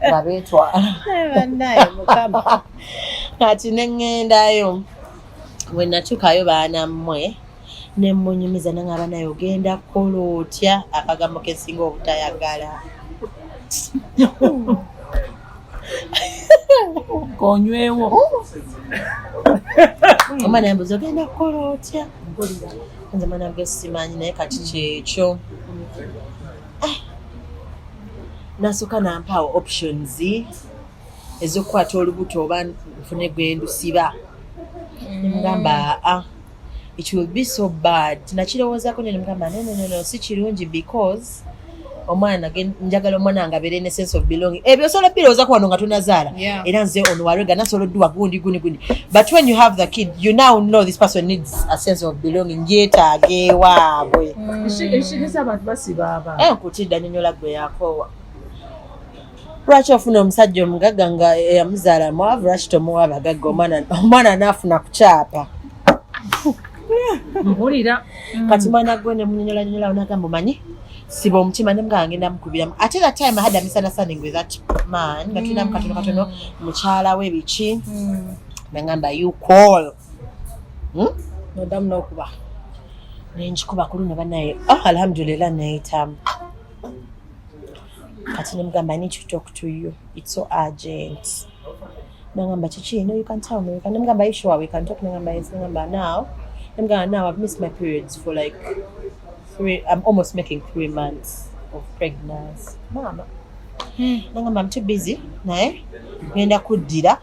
nga beetwala. Bannaye Mukama. Kati ne ŋŋendayo. Bwe natuukayo baana mmwe ne munyumiza, naŋŋamba, "Naye ogenda kukola otya?" Akagambo kesinga obutayagala. Konywewo. Omwana yambuza, "Ogenda kukola otya?" Nze mwana gwe simanyi, naye kati kyekyo. Ah, nasooka nampaawo options ez'okukwata olubuto oba nfune gwendusiba. Nemugamba, "Ah, it will be so bad." Nakirowoozaako nyo, nemugamba, "No, no, no, no, si kirungi because omwana njagala omwana nga abeere ne sense of belonging." Ebyo osobola birowoozako wano nga tonazaala. Era nze ono warega nasobola odduwa gundi gundi gundi, but when you have the kid, you now know this person needs a sense of belonging, yeetaaga ewaabwe. Ekitegeeza abantu basiba abaana. Eh, nkutidda nyonyola gwe yakoowa. Lwaki ofuna omusajja omugagga nga eyamuzaala mwavu? Lwaki tomuwa abagagga, omwana anaafuna ku kyapa? Mpulira. Kati mwana gwe nemunyonyola nyonyola, nagamba, "Omanyi siba omutima." Nemugamba, "Ngenda mukubiramu." Ate that time I had a misunderstanding with that man nga tulinamu katono katono, mukyala we biki. Nagamba, "You call." Hmm? Noddamu n'okuba. Nenkikuba ku luno banaye, oh, alhamdulillah, neyitamu. Kati nemugamba, "I need to talk to you, it's so urgent." Nagamba, "Kiki?" "No, you can tell me, you can." Nemugamba, "You sure we can talk?" Nagamba, "Yes." Nemugamba, "Now I've missed my periods for like three, I'm almost making 3 months of pregnancy, mama." Nagamba, "I'm too busy, naye ngenda kuddira,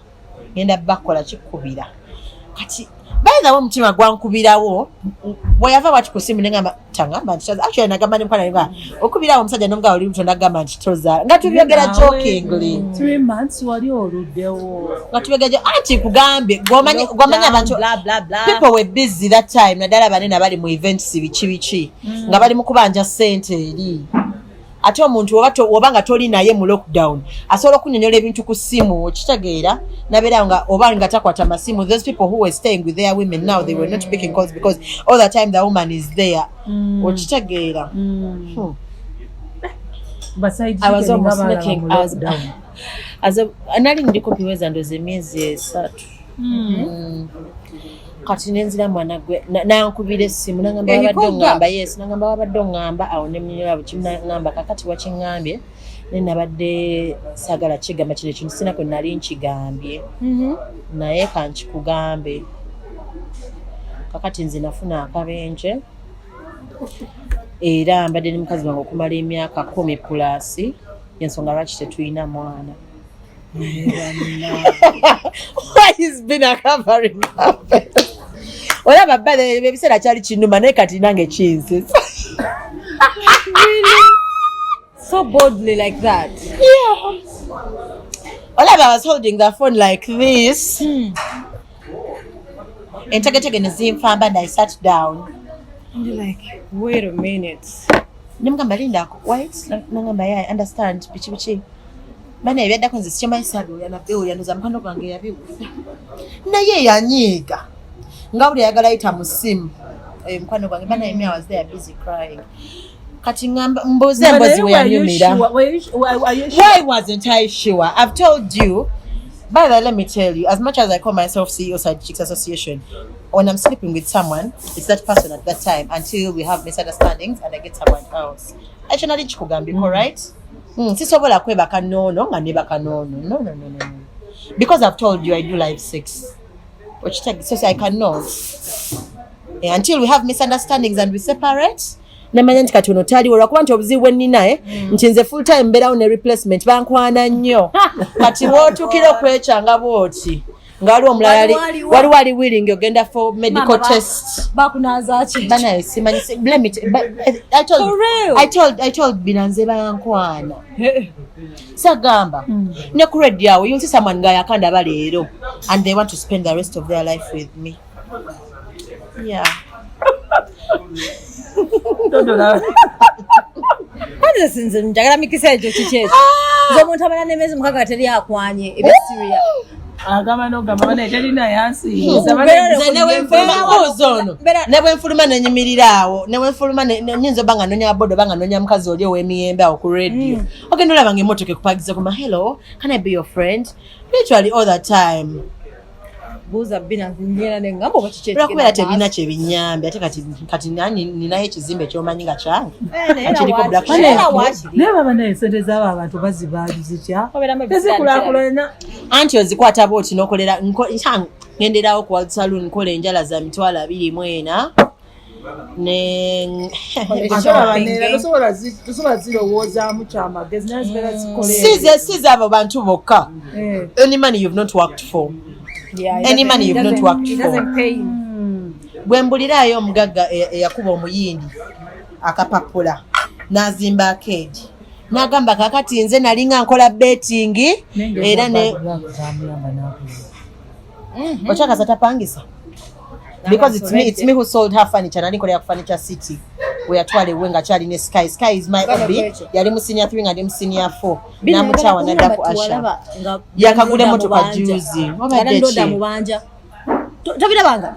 ngenda bakola kikubira." Kati bayinzawo omutima gwankubirawo bwe yava bwati ku simu, negamba tangamba nti tozaala. Actually nagamba ne mukwano gwange, okubirawo omusajja nomugaba oli lubuto, nagamba nti tozaala, nga tubyogera jokingly. 3 months wali oluddewo. Nga tubyogera anti kugambe gwomanyi abantu Bla, bla, bla. people were busy that time, naddala abanene abali mu events, biki biki, nga bali mu kubanja ssente eri. Ate omuntu oba nga toli naye mu lockdown, asobola okunyonyola ebintu ku ssimu, okitegeera, nabeera nga oba nga takwata masimu. Those people who were staying with their women, now they were not picking calls because all the time the woman is there, okitegeera. I was almost making as a nali ndi kupiweza ndoza emyezi 3. Kati nenzira mwana gwe nankubira essimu, nangamba, Eh, he wabadde called oŋŋamba. back? Yes, nangamba, wabadde oŋŋamba awo nemunyonyola bukimu. Nangamba, kakati wakiŋŋambye, naye nabadde saagala kigamba kino ekintu, sina kwe nali nkigambye, naye kankikugambe. Kakati nze nafuna akabenje, era mbadde ne mukazi wange okumala emyaka 10 plus, ensonga lwaki tetulina mwana. Why he's been a covering up. Olaba bba ebiseera kyali kinuma, naye kati nange kinsesa. So boldly like that. Olaba, I was holding the phone like this, entegetege ne zinfamba and I sat down. And you're like, wait a minute. Nemugamba, lindako, wait. Nangamba, yeah, I understand, biki biki. Bana ebyaddako nze sikyomanyi, saabiwulira, nabiwulira ndoza mukwano gwange yabiwulira, naye yanyiiga nga buli ayagala ayita mu ssimu. Eh, mukwano gwange bana, me, I was there busy crying. Kati ngamba mbuuze embozi we yanyumira. Why wasn't I sure? I've told you. By the way, let me tell you, as much as I call myself CEO Side Chicks Association, when I'm sleeping with someone, it's that person at that time until we have misunderstandings and I get someone else. Ekyo nali nkikugambyeko, right? Sisobola kwebaka noono nga nebaka noono. No, no, no, no, no. Because I've told you I do live sex. So I cannot. Eh, until we have misunderstandings and we separate, nemanya nti kati ono taliwo, lwakuba nti obuzibu bwe nnina, eh, nti nze full time mbeerawo ne replacement, bankwana nnyo. Kati wootuukira okwekyanga bwoti nga waliwo omulala Waliwo waliwo ali willing ogenda for medical test. Bakunaaza ki? Banaye simanyi let me but I told, For real? I told bina nze bankwana, sagamba ne ku radio awo, you'll see someone nga yakandaba leero and they want to spend the rest of their life with me, yeah. Kwanza sinze njagala mikisa egyo. Kiki ekyo? Nze omuntu amala n'emyezi 6 teri akwanye, ebya Syria. Agamba nogamba bana terina yansiiza. Nze ne bwenfuluma mbuuza ono, ne bwenfuluma nenyimirira awo, ne bwenfuluma nyinza oba nga nonya boda oba nga nonya mukazi oli ow'emiyembe awo ku radio, ogenda olaba nga emmotoka ekupagiza kuma, "Hello, can I be your friend?" Literally all the time. Buuza bina ngenda nengamba oba kiki. Lwakubeera tebirina kyebinyambye. Ate kati nani ninayo ekizimbe kyomanyi nga kyange akiriko black sheep. Naye baba naye sente zaabo abantu bazibaalizitya Obeeramu ebiseera. tezikulaakulana. Anti ozikwata bwoti nokolera ngenderawo ku World Saloon, nkola enjala za 240,000 ne Ate abaneera tosobola zirowoozaamu kyamagezi, naye zibeera zikola. Si zaabo bantu bokka. Eh. Any money you've not worked for. Any money you've not worked for. Bwe mbuliraayo omugagga eyakuba omuyindi akapapula n'azimba arcade, n'agamba, kakati nze nali nga nkola betting era ne zamuyamba n'akulaba. Okyakasa tapangisa because it's me who sold her furniture. Nali nkolera ku Furniture City we yatwala ewuwe nga kyali ne Sky. Sky is my obi, yali mu senior 3 nga ndi mu senior 4, namukyawa nadda ku Asha. Yakagula emmotoka juzi. Wabadde ki? Mubanja tobirabanga.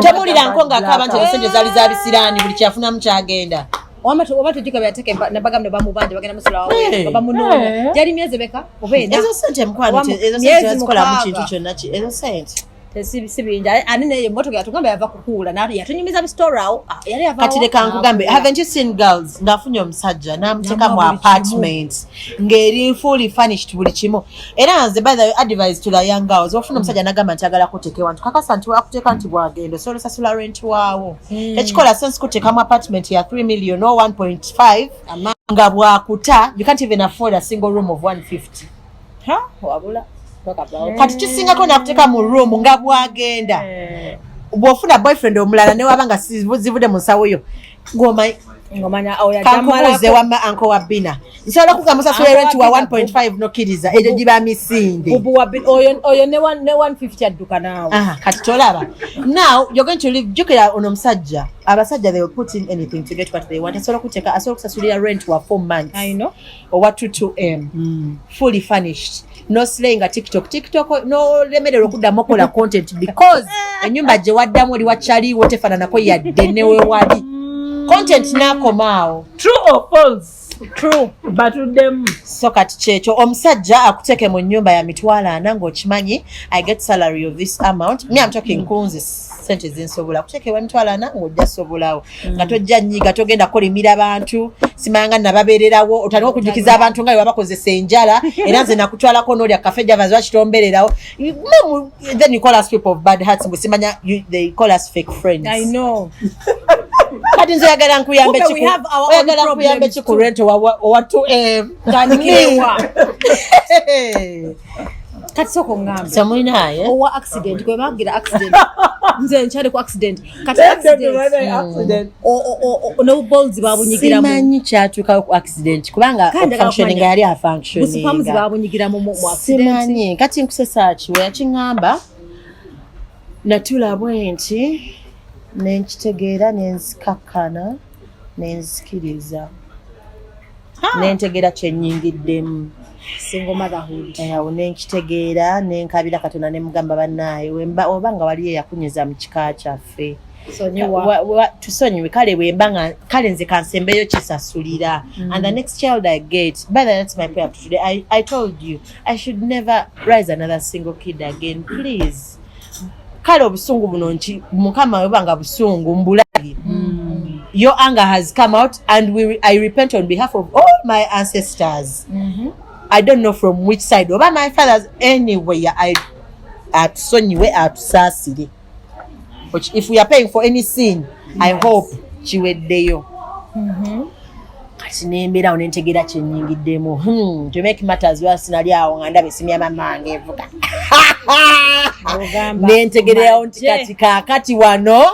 Temuwuliranko ng'akaaba nti esente zaali za bisiraani, buli kyafunamu kyagenda. Oba tujjuka byateka nabagamba bamubanja bagenda musula Hey. wawe bamunoonya. Hey. Gyali myezi emeka oba ena? Ezo sente mukwano, Oba ezo myezi sente bazikolamu 6. kintu kyonna ki ezo sente. Si bingi. Ani naye emmotoka yatugamba yava kukuula, yatunyumiza bistory awo. Ah, yali yava Kati leka nkugambe, haven't you seen girls ng'afunye omusajja n'amuteeka mu N'amuwa buli apartment ng'eri fully furnished, buli kimu? Era nze, by the way, advice to the young girls, ofuna omusajja n'agamba nti agala kuteeka ewantu, kakasa nti wakuteeka nti bwagenda osobola osasula rent waawo. Tekikola sense kuteeka mu apartment ya 3 million or 1.5 nga bwakuta you can't even afford a single room of 150. Ha, wabula talk about Kati kisingako nakuteeka mu room nga bwagenda, bw'ofuna boyfriend omulala newaba nga zivudde mu nsawo yo, ng'omanyi ngomanya oyo kankubuuze, wamma uncle wa Bina, nsobola okugamba osasula Uncle rent wa wa Bina, 1.5, nokkiriza egyo giba misinde? Bubu wa oyo ne 150 adduka naawe. Aha, kati tolaba, now you're going to live. Jjukira ono omusajja, abasajja, they will put in anything to get what they want. Asobola okuteeka, asobola okusasulira rent wa 4 months I know. owa 22M, fully furnished, no slay nga TikTok, TikTok nolemererwa okuddamu okukola content because ennyumba gye waddamu oli wakyaliwo tefaananako yadde newewali content n'akomaawo. True or false? True. Batuddemu. So kati kyekyo, omusajja akuteeke mu nnyumba ya 400,000 ng'okimanyi I get salary of this amount. Me, I'm talking kunze sente zinsobola akuteekewa 400,000 ng'ojja sobolawo, nga tojja nyiga, togenda kukolimira bantu, simanga nababeererawo, otandika okujjukiza abantu nga bwe babakozesa enjala, era nze nakutwalako n'olya Cafe Javas wakitombererawo. Then you call us people of bad hearts, mbu simanya they call us fake friends. I know. Kati nze oyagala nkuyambe Kumbe we have our own oyagala nkuyambe problems ki ku rent owa 2M? Tandikirewa. Kati sooka oŋŋambe. Semulinaye. Owa accident, gwe bagira accident, nze nkyali ku accident. Kati accident nobubolzi babunyigiramu? Simanyi kyatuukawo ku accident kubanga Kandi njagala functioning kumanya. yali Busipams afunctioninga. babunyigiramu mu accident? Simanyi. Kati nkusesa ki, we yakiŋŋamba natula bwe nti nenkitegeera, nenzikakkana, nenzikiriza, nentegeera kyenyingiddemu. Single motherhood. Awo nenkitegeera, nenkabira Katonda, nemugamba, bannaaye, oba nga waliyo eyakunyiza mu kika kyaffe, Sonyiwa. Tusonyiwe. Kale bwemba nga kale nze kansembeyo kisasulira and the next child I get, by the way, that's my prayer to today. I told you I should never raise another single kid again, please. Kale obusungu buno nki Mukama weba nga busungu mbulabye, your anger has come out and I repent on behalf of all my ancestors. I don't know from which side, oba my fathers, anyway, I atusonyiwe, atusaasire. Which if we are paying for any sin, I hope kiweddeyo. Kati nembeerawo nentegeera kyenyingiddemu. To make matters worse, nali awo nga ndaba esimu ya mama wange evuga. Ogamba, Nentegererawo nti "Majje." kati kaakati wano,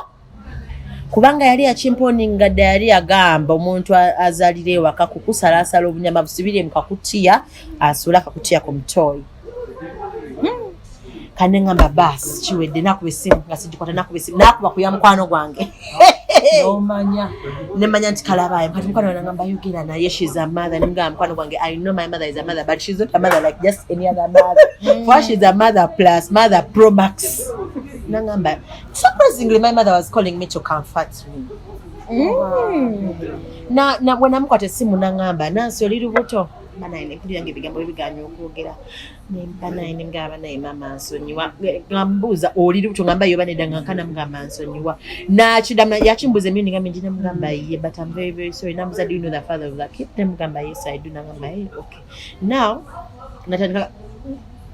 kubanga yali yakimponinga dda, yali agamba omuntu azaalira ewaka kukusalaasala obunyama busibire mu kakutiya, asuule akakutiya ku mutoyi. Kane ngamba baasi kiwedde, nakuba essimu nga sigikwata, nakuba essimu, nakuba kuya mukwano gwange. Nomanya. Nemanya nti kalabayo. Kati mukwano wange nagamba, yogera naye, she's a mother. Nemugamba, mukwano gwange, I know my mother is a mother, but she's not a mother like just any other mother. For her, she's a mother plus mother pro max. Nangamba, surprisingly, my mother was calling me to comfort me. Na bwe namukwata essimu nangamba, Nansi, oli lubuto? Banaye nempulira nga ebigambo bibiganya okwogera. Banaye nemugamba, banaye mama nsonyiwa. Nga mbuuza, oli lubuto? Ngamba yoba nedda, nga nkana. Mugamba nsonyiwa, nakiddamu yakimbuuza emirundi nga mingi. Nemugamba ye, but I'm very very sorry. Nambuuza, do you know the father of the kid? Nemugamba, yes, I do. Nangamba, hey, okay. Now natandika,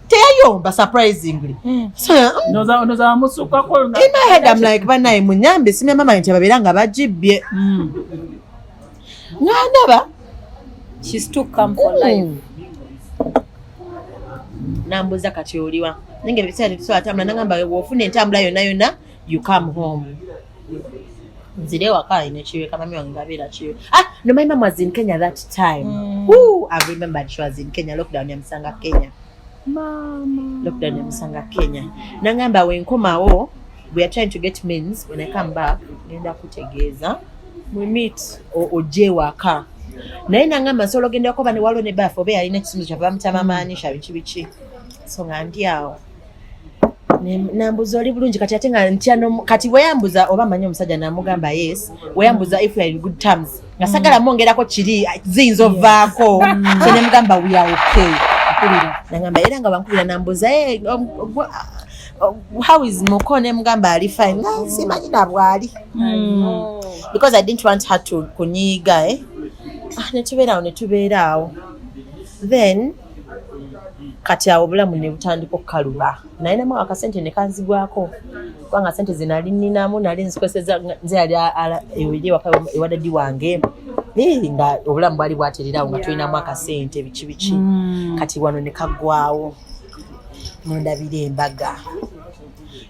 teyayomba, surprisingly. So, Ndoza wamusukako. in my head I'm like, banaye munyambe, simya mama nti ababeera nga bagibbye, nga ndaba. She's too calm for life. Nambuuza, kati oliwa? Nange ebiseera tetusobola tambula. Nagamba, bw'ofuna entambula yonna yonna, you come home. Nzire ewaka nekiweka mami wange ngabeera kiwe. Ah no, my mom was in Kenya that time. Ooh, I've remembered, she was in Kenya. Lockdown yamusanga Kenya. Lockdown yamusanga Kenya. Nangamba, wenkomawo, we are trying to get means, when I come back ngenda kutegeeza. We meet. Ojje ewaka. Naye nangamba nsobola ogendako ba ne waliwo ne baafe oba yalina ekisumuluzo kyava bamutama maanisha biki biki. So nga ndi awo, nambuza, oli bulungi? Kati ate nga ntya kati bwe yambuza oba manyi omusajja, namugamba yes. Bwe yambuza if we are in good terms, nga sagala mwongerako kiri ziyinza ovaako, so nemugamba we are okay. Nagamba era nga bankubira nambuza, "Eh, "Oh, how is muko?" Ne mugamba ali fine, nga simanyi nabwali, because I didn't want her to kunyiiga, eh? Ah, netubeera awo, netubeera awo. Then kati awo obulamu ne butandika okukaluba, naye namu akasente ne kanzigwako, kubanga sente ze nali nninamu nali nzikozesa nze yali eri ewaka ewa daddy wange. Eh, nga obulamu bwali bwatererawo, nga tulinamu akasente, biki biki. Kati wano ne kaggwawo, nondabira embaga.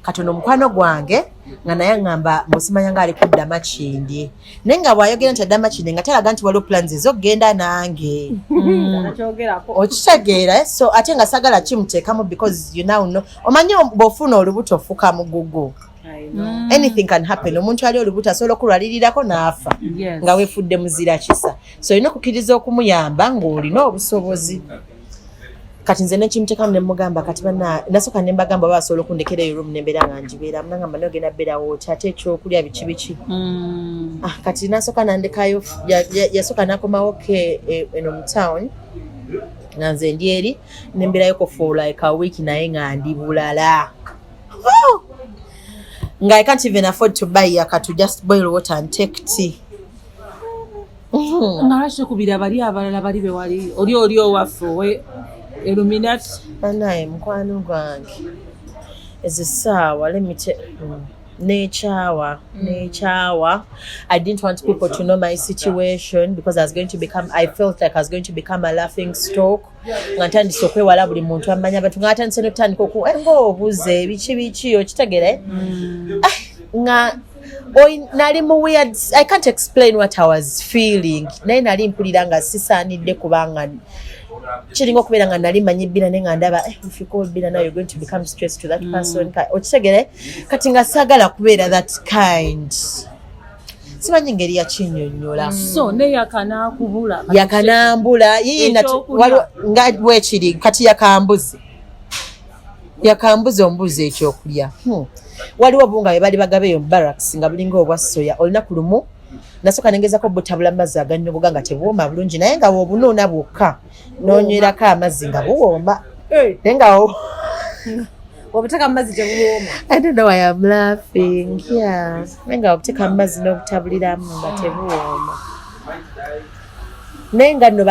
Katono omukwano gwange nga naye aŋŋamba musimanya nga ali kudda Makindye, naye nga bw'ayogera nti adda Makindye nga talaga nti waliwo plans ez'okugenda nange. Nakyogerako. Okitegeera, eh? So ate nga sagala kimuteekamu, because you now know, omanyi bw'ofuna olubuto ofuuka mugugu. Anything can happen. Omuntu ali olubuto asobola okulwalirirako n'afa nga weefudde muzira kisa. So olina okukkiriza okumuyamba ng'olina obusobozi. Kati nze nekimuteekamu nemugamba kati bana nasooka ne mbagamba oba basobola okundekera eyo room nembeera nga ngibeeramu. Nagamba naye ogenda beerawo oti, ate ekyokulya biki biki? Ah, kati nasooka nandekayo, yasooka nakomawo ke eno mu town nga nze ndi eri, nembeerayoko for like a week, naye nga ndi bulala. Oh! Nga I can't even afford to buy yaka to just boil water and take tea. Nga lwaki tokubira bali abalala bali be wali oli owaffe owe Illuminati? Banaye mukwano gwange, ezo essaawa lemite nekyawa nekyawa. I didn't want people to know my situation because I was going to become, I felt like I was going to become a laughing stock, nga ntandise okwewala buli muntu amanya abantu, nga atandise notandika oku eh, ng'obuze biki biki, okitegere? Ah, nga nali mu weird, I can't explain what I was feeling, naye nali mpulira nga sisaanidde, kubanga kiringa okubeera nga nali manyi Bina, naye nga ndaba eh, if you call Bina now you're going to become stressed to that person. Okitegere? Kati nga saagala kubeera that kind, simanyi ngeri yakinnyonnyola. So ne yakanakubula? Yakanambula yiyi. Ekyokulya. Nga bwekiri kati yakambuze, yakambuze ombuzi ekyokulya. Waliwo obunga bwe bali bagaba eyo mu barracks nga bulinga obwa soya. Olunaku lumu nasooka nengezako butabula mazzi aganyogoga nga tebuwooma bulungi, naye nga wobunuuna bwokka nonywerako amazzi nga buwooma, naye nga Obuteeka mu mazzi tebuwooma? I don't know why I'm laughing. Yeah. Naye nga obuteeka mu mazzi n'obutabuliramu nga tebuwooma. Naye nga nno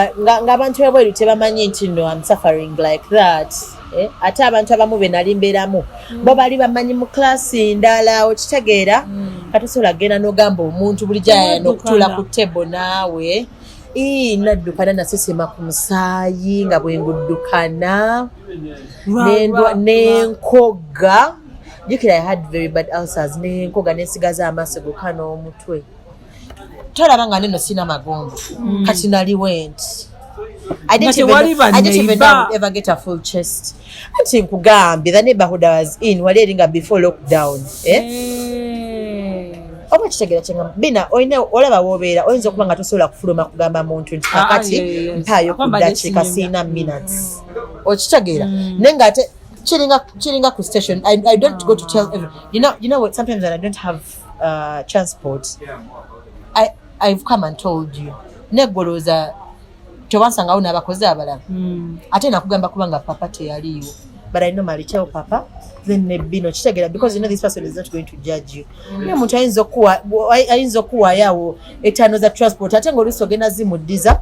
ng'abantu ebweru tebamanyi nti no, I'm suffering like that. Eh? Ate abantu abamu be nali mbeeramu bo bali bamanyi mu class ndala, okitegeera? Kati osobola kugenda n'ogamba omuntu bulijjo ayana okutuula ku table naawe. Ii, naddukana nasesema ku musaayi nga bwe nguddukana nenkogga. Jjukira I had very bad ulcers, nenkoga nensigaza amaaso gokka n'omutwe. Tolaba nga neno sina magombo. Kati naliwe nti I didn't Nga tewali even, I didn't even know I would ba neighbor. ever get a full chest. Anti nkugambye the neighborhood I was in wali eri nga before lockdown, eh? Oba kitegeera kyengamba Bina, olina olaba woobeera oyinza okuba nga tosobola kufuluma kugamba muntu nti Ah, kakati yes. mpaayo ku Akuba ddakiika mbadde siina minutes, okitegeera? Naye ng'ate kiringa ku station. I don't go to tell every, you know what, sometimes when I don't have transport, I've come and told you neggolooza tewansangawo n'abakozi abalala. Ate nakugamba kubanga papa teyaliiwo, but I normally tell papa, then nebino kitegeera, because you know this person is not going to judge you. Naye omuntu ayinza okuwaayo awo etaano za transport, ate ng'oluusi ogenda zimuddiza,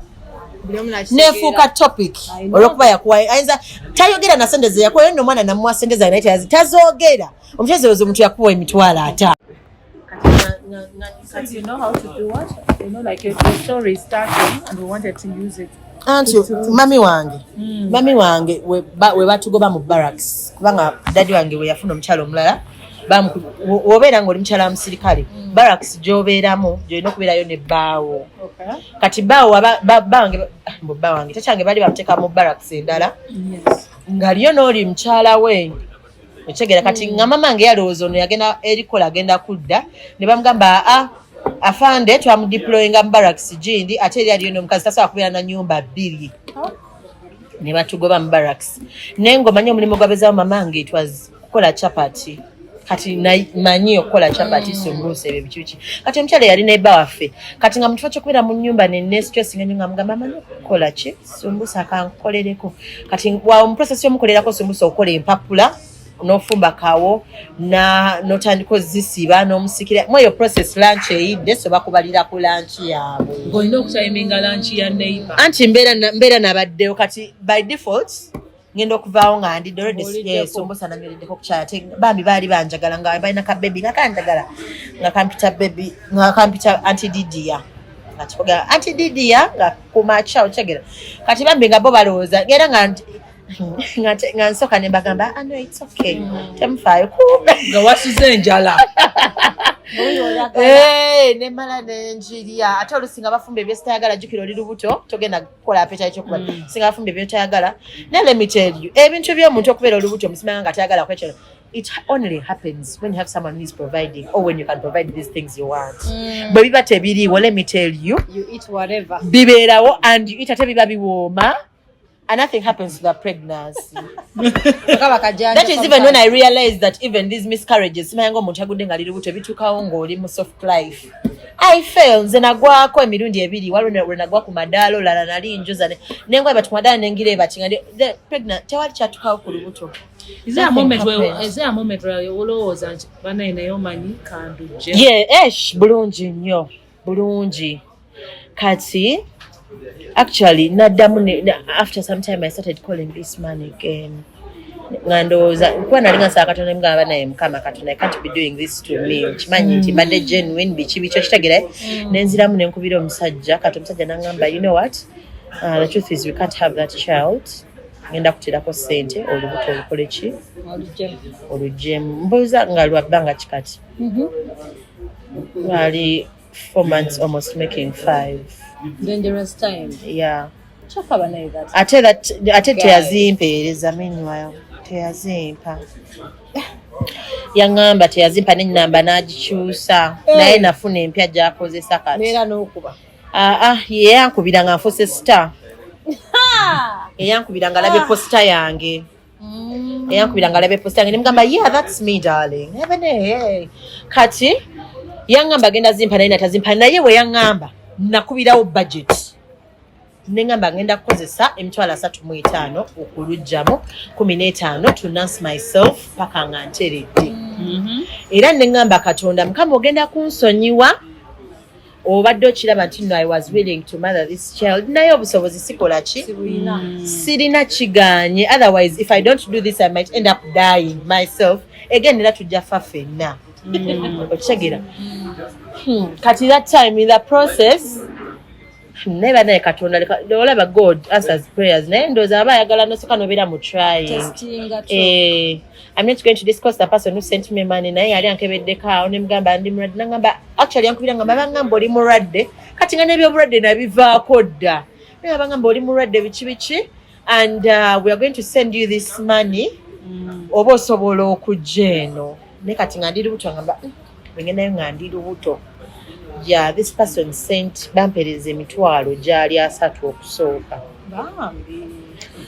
nefuuka topic olwokuba yakuwayo. Ayinza tayogera na sente ze yakuwayo nno, omwana namuwa sente zange naye tazoogera. Omukyezi omuntu yakuwa 50,000. Since you know how to do what? You know, like your story is starting and we wanted to use it. Anti mami wange we batugoba mu barracks, kubanga daddy wange we yafuna omukyalo omulala, wobeera nga oli mukyala wa musirikale, barracks gy'obeeramu gyolina okubeerayo ne bbaawo. Kati bbaawo bange, mbu bba wange takyange baali bamuteeka mu barracks endala nga liyo n'oli mukyala we, okitegeera? Kati nga mama wange yalowooza ono yagenda erikola agenda kudda, ne bamugamba aa afande twamudeployinga mu barracks gindi, ate eri aliyo n'omukazi, tasobola kubeera na nyumba bbiri, ne batugoba mu barracks. Naye ng'omanyi omulimu gwabezawo mama wange, it was kukola chapati. Kati manyi okukola chapati, sumbuusa, ebyo biki biki. Kati omukyala yali nebba waffe, kati nga mu kifo ky'okubeera mu nnyumba nenestressing ennyo, nga mugamba amanyi okukola ki sumbuusa akankolereko. Kati wa mu process y'omukolerako sumbuusa, okukola empapula N'ofumba kawo n'otandika ozisiba n'omusikira mu eyo process. Lunch eyidde, so bakubalira ku lunch yaabwe. Ng'olina okutayiminga lunch ya neighbor. Anti mbeera nabaddewo. Kati by default ngenda okuvaawo nga ndidde already. Ng'oliddeko. Yes, ombosa nanywereddeko ku kyayi. Ate bambi baali banjagala, nga balina ka baby nga kanjagala, nga kampita baby, nga kampita Auntie Didia, nga kikoga Auntie Didia nga kumakya okyegera. Kati bambi nga bo balowooza era nga nsooka ne mbagamba, "Ah, no, it's okay, temufaayo." Kumbe Nga wasuze enjala. Eh, nemala nenjirya. Ate olusi nga bafumba ebyesitayagala. Jjukira oli lubuto, togenda kukola appetite kyokuba singa bafumba ebyotayagala. Naye let me tell you, ebintu by'omuntu okubeera olubuto omusimanga nga tayagala kwekyalo, it only happens when you have someone who is providing or when you can provide these things you want. Bwe biba tebiriiwo, let me tell you, You eat whatever. Bibeerawo and you eat, ate biba biwooma and nothing happens to the pregnancy. Kaba kajanja. That is even when I realized that even these miscarriages, simanya nga omuntu agudde nga ali lubuto, bituukawo ng'oli mu soft life. I fail, nze nagwako emirundi ebiri. Waliwo lwe nagwa ku madaala, olala nali njoza nengwa bati ku madaala nengira ebati nga the pregnant, tewali kyatukawo ku lubuto. Is there a Nothing moment where happened. Is there a moment where olowooza nti banaye naye omanyi kandujje? Yeah, esh, bulungi nnyo, bulungi. Kati actually naddamu after some time I started calling this man again, nga ndowooza kuba nali nga nsaba Katonda, mugamba naye, "Mukama Katonda, I can't be doing this to me. Nkimanyi nti mbadde genuine, biki biki," okitegera. Nenziramu nenkubira omusajja. Kati omusajja nangamba, "You know what, the truth is we can't have that child. Ngenda kuterako ssente olubuto olukole ki, oluggyemu." Mbuuza nga lwa bbanga ki? Kati lwali 4 months, almost making 5. Dangerous time. Yeah. Kyokka naye that Ate ate guy. Teyazimpeereza. Meanwhile teyazimpa, yaŋŋamba teyazimpa, n'ennamba n'agikyusa, naye nafuna empya gy'akozesa kati. Neera n'okuba. Aa, ye yankubira nga nfuse star. Eyankubira nga alabye poster yange, eyankubira nga alabye poster yange, nemugamba, "Yeah, that's me, darling." Ebene kati yaŋŋamba agenda zimpa, naye natazimpa. Naye bwe yaŋŋamba, nakubirawo budget, neŋŋamba ngenda kukozesa 350,000 okuluggyamu, 15 to nurse myself paka nga nteredde. Era neŋŋamba Katonda, "Mukama, ogenda kunsonyiwa, obadde okiraba nti no, I was willing to mother this child, naye obusobozi sikola ki, sirina, kiganye. Otherwise if I don't do this, I might end up dying myself again, era tujja fa ffenna," okitegeera? Kati that time in the process, naye banaye Katonda olaba God answers prayers, naye ndowooza aba ayagala nosooka nobeera mu trying. Testinga true. Eh, I'm not going to discuss the person who sent me money, naye yali ankebeddeko awo nemugamba ndi mulwadde, nangamba, actually yankubira ngamba, bangamba oli mulwadde. Kati nga n'ebyobulwadde nabivaako dda, naye bangamba oli mulwadde biki biki, and we are going to send you this money, oba osobola okujja eno. Naye kati nga ndi lubuto, ngamba, bwengendayo nga ndi lubuto." Yeah, this person sent, bampereza emitwalo gyali 30 okusooka. Bambi.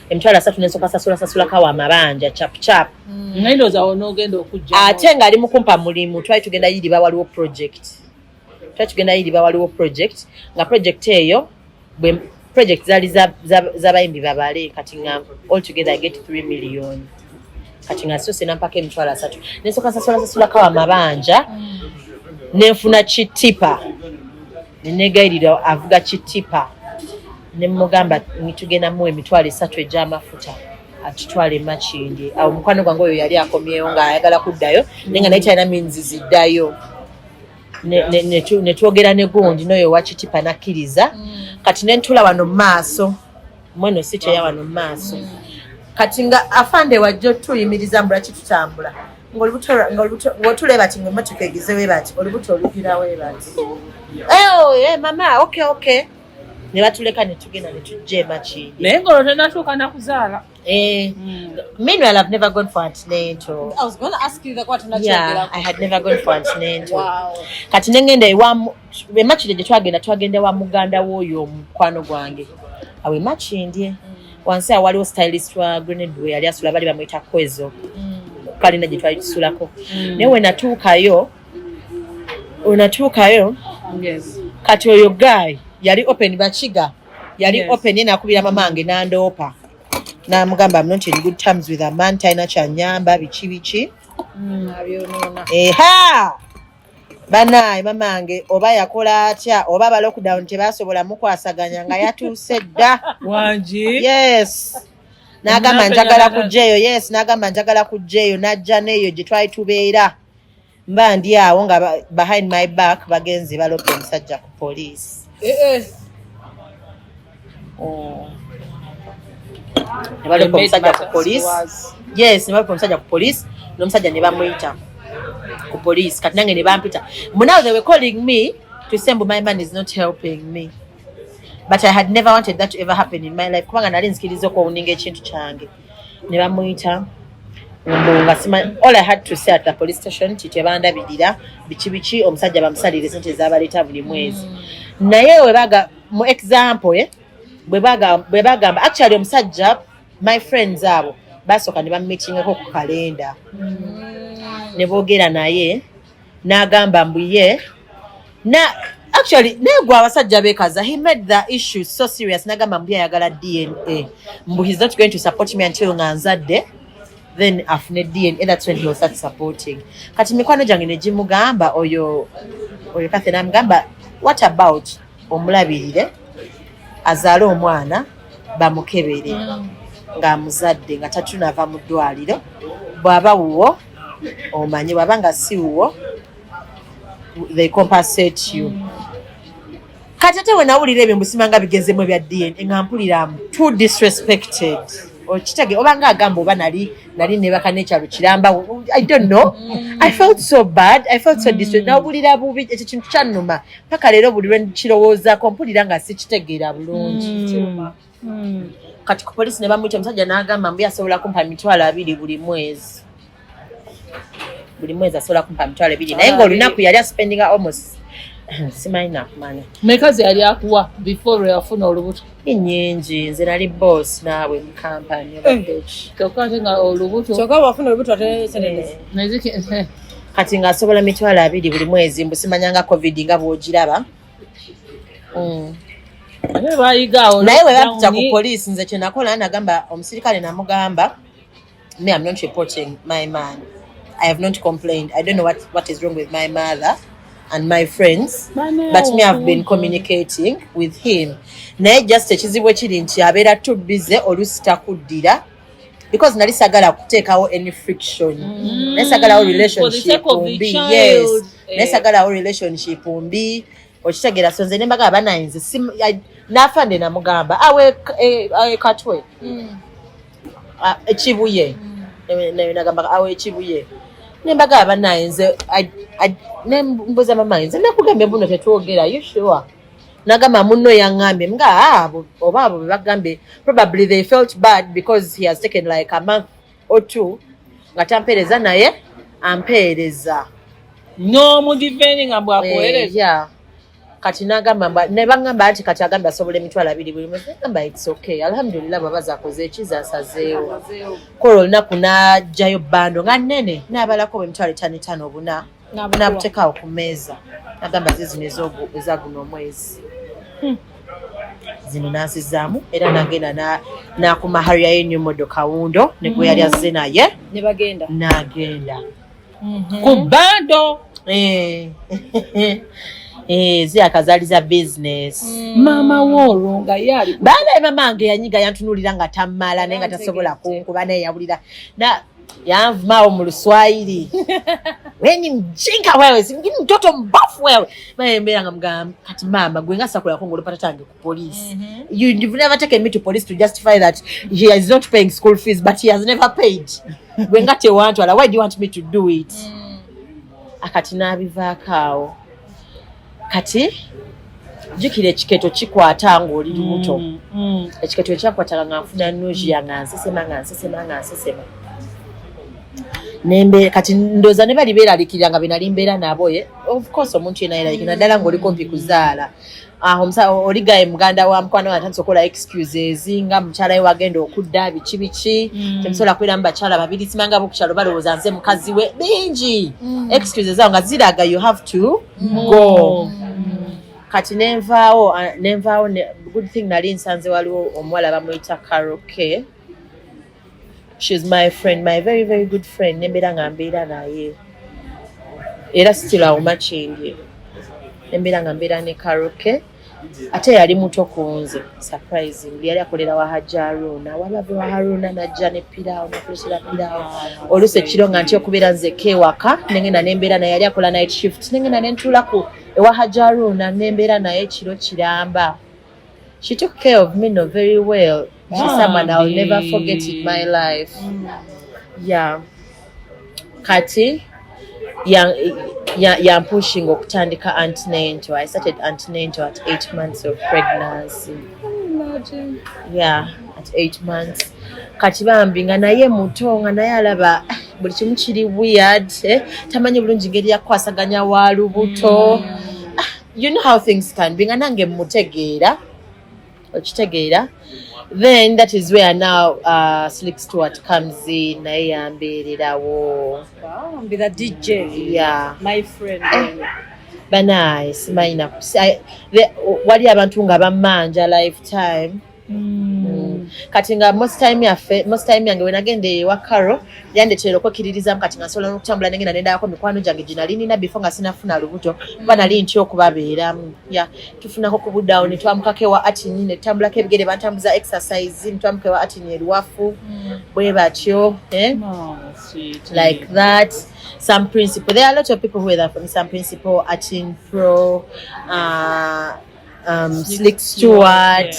Emitwalo 30, nensooka sasula sasulakawo amabanja chap chap. Naye ndowooza awo n'ogenda okujja. Ate ng'ali mu kumpa mulimu, twali tugenda yiriba, waliwo project, twali tugenda yiriba, waliwo project, nga project eyo bwe project zaali z'abayimbi babale. Kati nga all together I get 3 million. Kati nga soose nampako emitwalo 30, nensooka nsasula sasulakawo amabanja, nenfuna kitipa, nenegayirira avuga kitipa, nemugamba tugenda muwa 30,000 egy'amafuta atutwale Makindye. Awo mukwano gwange oyo yali akomyewo ng'ayagala kuddayo, naye nga naye talina means ziddayo. Ne twogera ne gundi n'oyo owa kitipa nakkiriza. Kati nentula wano mu maaso, mweno si kyeya wano mu maaso. Kati nga afande wajja otuyimiriza, mbula kitutambula ng'otula bati, ngaemmotoka egizewe bati, olubuto olugirawe bati. "Eh, oh, eh, mama, okay, okay." Ne batuleka ne tugenda ne tujja emakindi. Naye ng'olwo tenatuuka nakuzaala. Eh, meanwhile I've never gone for antenatal. I was going to ask you the kwata. Yeah, I had never gone for antenatal. Wow. Kati nengenda ewa emakindye gye twagenda, twagenda wa muganda w'oyo omukwano gwange awo emakindye. Wansi awo waliwo stylist wa Grenade we yali asula, bali bamuyita Kwezo, kalina gye twali tusulako. Naye we natuukayo, kati oyo guy yali open, bakiga yali open, ye nakubira mamange nandoopa. Namugamba, "I'm not in good terms with a man, talina kyanyamba, biki biki." Abyonoona. Eha, banaye mamange, oba yakola atya, oba aba lockdown tebasobola mukwasaganya nga yatuuse dda. Wangi? Yes, n'agamba, Omunaku "Njagala ennyana. kujja eyo." Yes, n'agamba, "Njagala kujja eyo." N'ajja n'eyo gye twali tubeera. Mba ndi awo nga behind my back bagenzi balopye omusajja ku poliisi. Eh, eh. Ne balopa omusajja ku poliisi. Yes, ne balopa omusajja ku poliisi, n'omusajja ne bamuyita ku poliisi. Kati nange ne bampita. But now they were calling me to say mbu my man is not helping me, but I had never wanted that to ever happen in my life, kubanga nali nzikiriza okwowuninga ekintu kyange. Ne bamuyita mbu nga all I had to say at the police station nti tebandabirira, biki biki, omusajja bamusalire sente zabaleeta buli mwezi. Naye webaga mu example, bwe bagamba actually omusajja, my friends abo basooka ne bamumeetingako ku kalenda ne boogera naye, n'agamba mbu ye na actually naye gwe abasajja beekaza. He made the issue so serious, n'agamba mbu ye ayagala DNA, mbu he's not going to support me until nga nzadde, then afune DNA, that's when he will start supporting. Kati mikwano gyange ne gimugamba, oyo Kathe n'amugamba, "What about omulabirire, azaale omwana, bamukebere ng'amuzadde nga tatunava mu ddwaliro, bw'aba wuwo omanye, bw'aba nga si wuwo they compensate you." Kati ate we nawulira ebyo mbusimanga bigenzemu ebya DNA, nga mpulira am too disrespected. Okitege oba nga agamba oba nali nebaka n'ekyalo kiramba, I don't know. I felt so bad, I felt so disrespected, nawulira bubi. Ekyo kintu kyannuma paka leero. Buli lwe nkirowoozaako mpulira nga sikitegeera bulungi. Kati ku poliisi ne bamuyita, omusajja n'agamba mbu asobola kumpa 20,000 buli mwezi, buli mwezi asobola kumpa 20,000, naye ng'olunaku yali aspendinga almost, simanyi nakumanya. Meka ze yali akuwa before lwe yafuna olubuto? Nyingi, nze nali boss naawe mu kampani, obadde ki? Kyokka ate nga olubuto. Kyokka bwafuna olubuto ate sente. Kati ng'asobola 20,000 buli mwezi, mbu simanyanga COVID nga bw'ogiraba. Ate bayigaawo. Naye bwe bampita ku poliisi, nze kye nakola, nagamba omusirikale, namugamba, "Me, I'm not reporting my man. I have not complained. I don't know what is wrong with my mother and my friends, but me, I've been communicating with him." Naye just ekizibu ekiri nti abeera too busy, oluusi takuddira, because nali sagala kuteekawo any friction, naye sagalawo relationship sake of the mbi. child. Yes, naye Eh. sagalawo relationship mbi, okitegeera? So nze nembagamba, banaye nze n'afande namugamba awe awe Katwe. Ah, ekibuye. Nagamba awe ekibuye, nembagamba, banaye nze nembuuza mama, "Nze nakugambye buno tetwogera, you sure?" Nagamba, "Munno yaŋŋambye." Nga, "Ah, oba abo bebagambye, probably they felt bad because he has taken like a month or two nga tampeereza, naye ampeereza." N'omudefendinga nga bwakuweereza. Yeah. Kati nagamba ne baŋŋamba nti kati agambye asobola 20,000 buli mwezi. Nagamba, "It's okay, alhamdulillah, bwaba zakoze ekiza asazeewo." Kola olunaku n'ajjayo bundle nga nnene, n'abalako bwe 55,000 obuna, n'abuteekaawo ku mmeeza, nagamba, "Zizino eza guno omwezi zino." Nansizaamu era nagenda n'akuma Harrier ye new model kawundo ne gwe yali azze naye. Ne bagenda. N'agenda. Ku bundle. Eh. Eh, ziyaka zaali za business. Maama wo olwo nga ye ali Baana, mamange yanyiga, yantunuulira nga tammala, naye nga tasobola kunkuba, naye yawulira na yanvumaawo mu Luswayiri, "Wewe ni mjinga wewe, si mtoto mbofu wewe." Naye mbeera nga mugamba, "Kati maama gwe nga sakulako ng'olopata tange ku police. You've never taken me to police to justify that he is not paying school fees, but he has never paid. Gwe nga tewantwala, why do you want me to do it?" Akati n'abivaako awo. Kati jjukira ekiketo kikwata ng'oli lubuto. Ekiketo ekyakwatanga nga nfuna nausea, nga nsesema, nga nsesema, nga nsesema. Nembe kati ndowooza ne bali beeralikirira nga be nali mbeera nabo. Ye of course omuntu yenna yeeralikira, naddala ng'oli kumpi kuzaala. Ah, oli gaye muganda wa mukwano wange atandise okukola excuses nga mukyala we wagenda okudda, biki biki, temusobola kubeeramu bakyala babiri, simanga abokukyalo balowooza nze mukazi we, bingi excuses awo nga ziraga you have to go. Kati nenvaawo, ah, nenvaawo good thing nali nsanze waliwo omuwala bamuyita Carol K. She's my friend, my very, very good friend. Nembeera nga mbeera naye era still awo Makindye, nembeera nga mbeera ne Karoke. Ate yali muto ku nze, surprisingly. Yali akolera wa Hajji Haruna, wabave wa Haruna najja ne piraawo, nakuletera piraawo. Oluusi ekiro nga ntya okubeera nzekka ewaka, nengenda nembeera naye. Yali akola night shift, nengenda nentuula ku ewa Hajji Haruna, nembeera naye ekiro kiramba. She took care of me, no, very well. She's someone I'll never forget in my life. Yeah, kati yampushinga okutandika antenatal. I started antenatal at 8 months of pregnancy. Yeah, at 8 months. Kati bambi nga naye muto, nga naye alaba buli kimu kiri weird, eh? Tamanyi bulungi ngeri yakukwasaganya wa lubuto. Ah, you know how things can be, nga nange mutegeera, okitegeera. Then that is where now Slick Stewart comes in. Naye yambeererawo. Bambi, the DJ. Yeah. My friend. Banaye, simanyi wali abantu nga bammanja lifetime. Kati nga most time yaffe, most time yange wenagenda ewa Caro, yandetera okwekiririzamu. Kati nga nsobola n'okutambula nengenda nendabako mikwano gyange gye nali nina before nga sinafuna lubuto, kuba nali ntya okubabeeramu. Ya tufunako ku budde awo ne twamukako ewa Atini, ne tutambulako ebigere, bantambuza exercise, ne twamuka ewa Atini eruwafu bwe batyo, eh? Oh, sweet. Like that. Some principle, there are a lot of people who were there for me. Some principle, Atin Pro, Slick Stewart.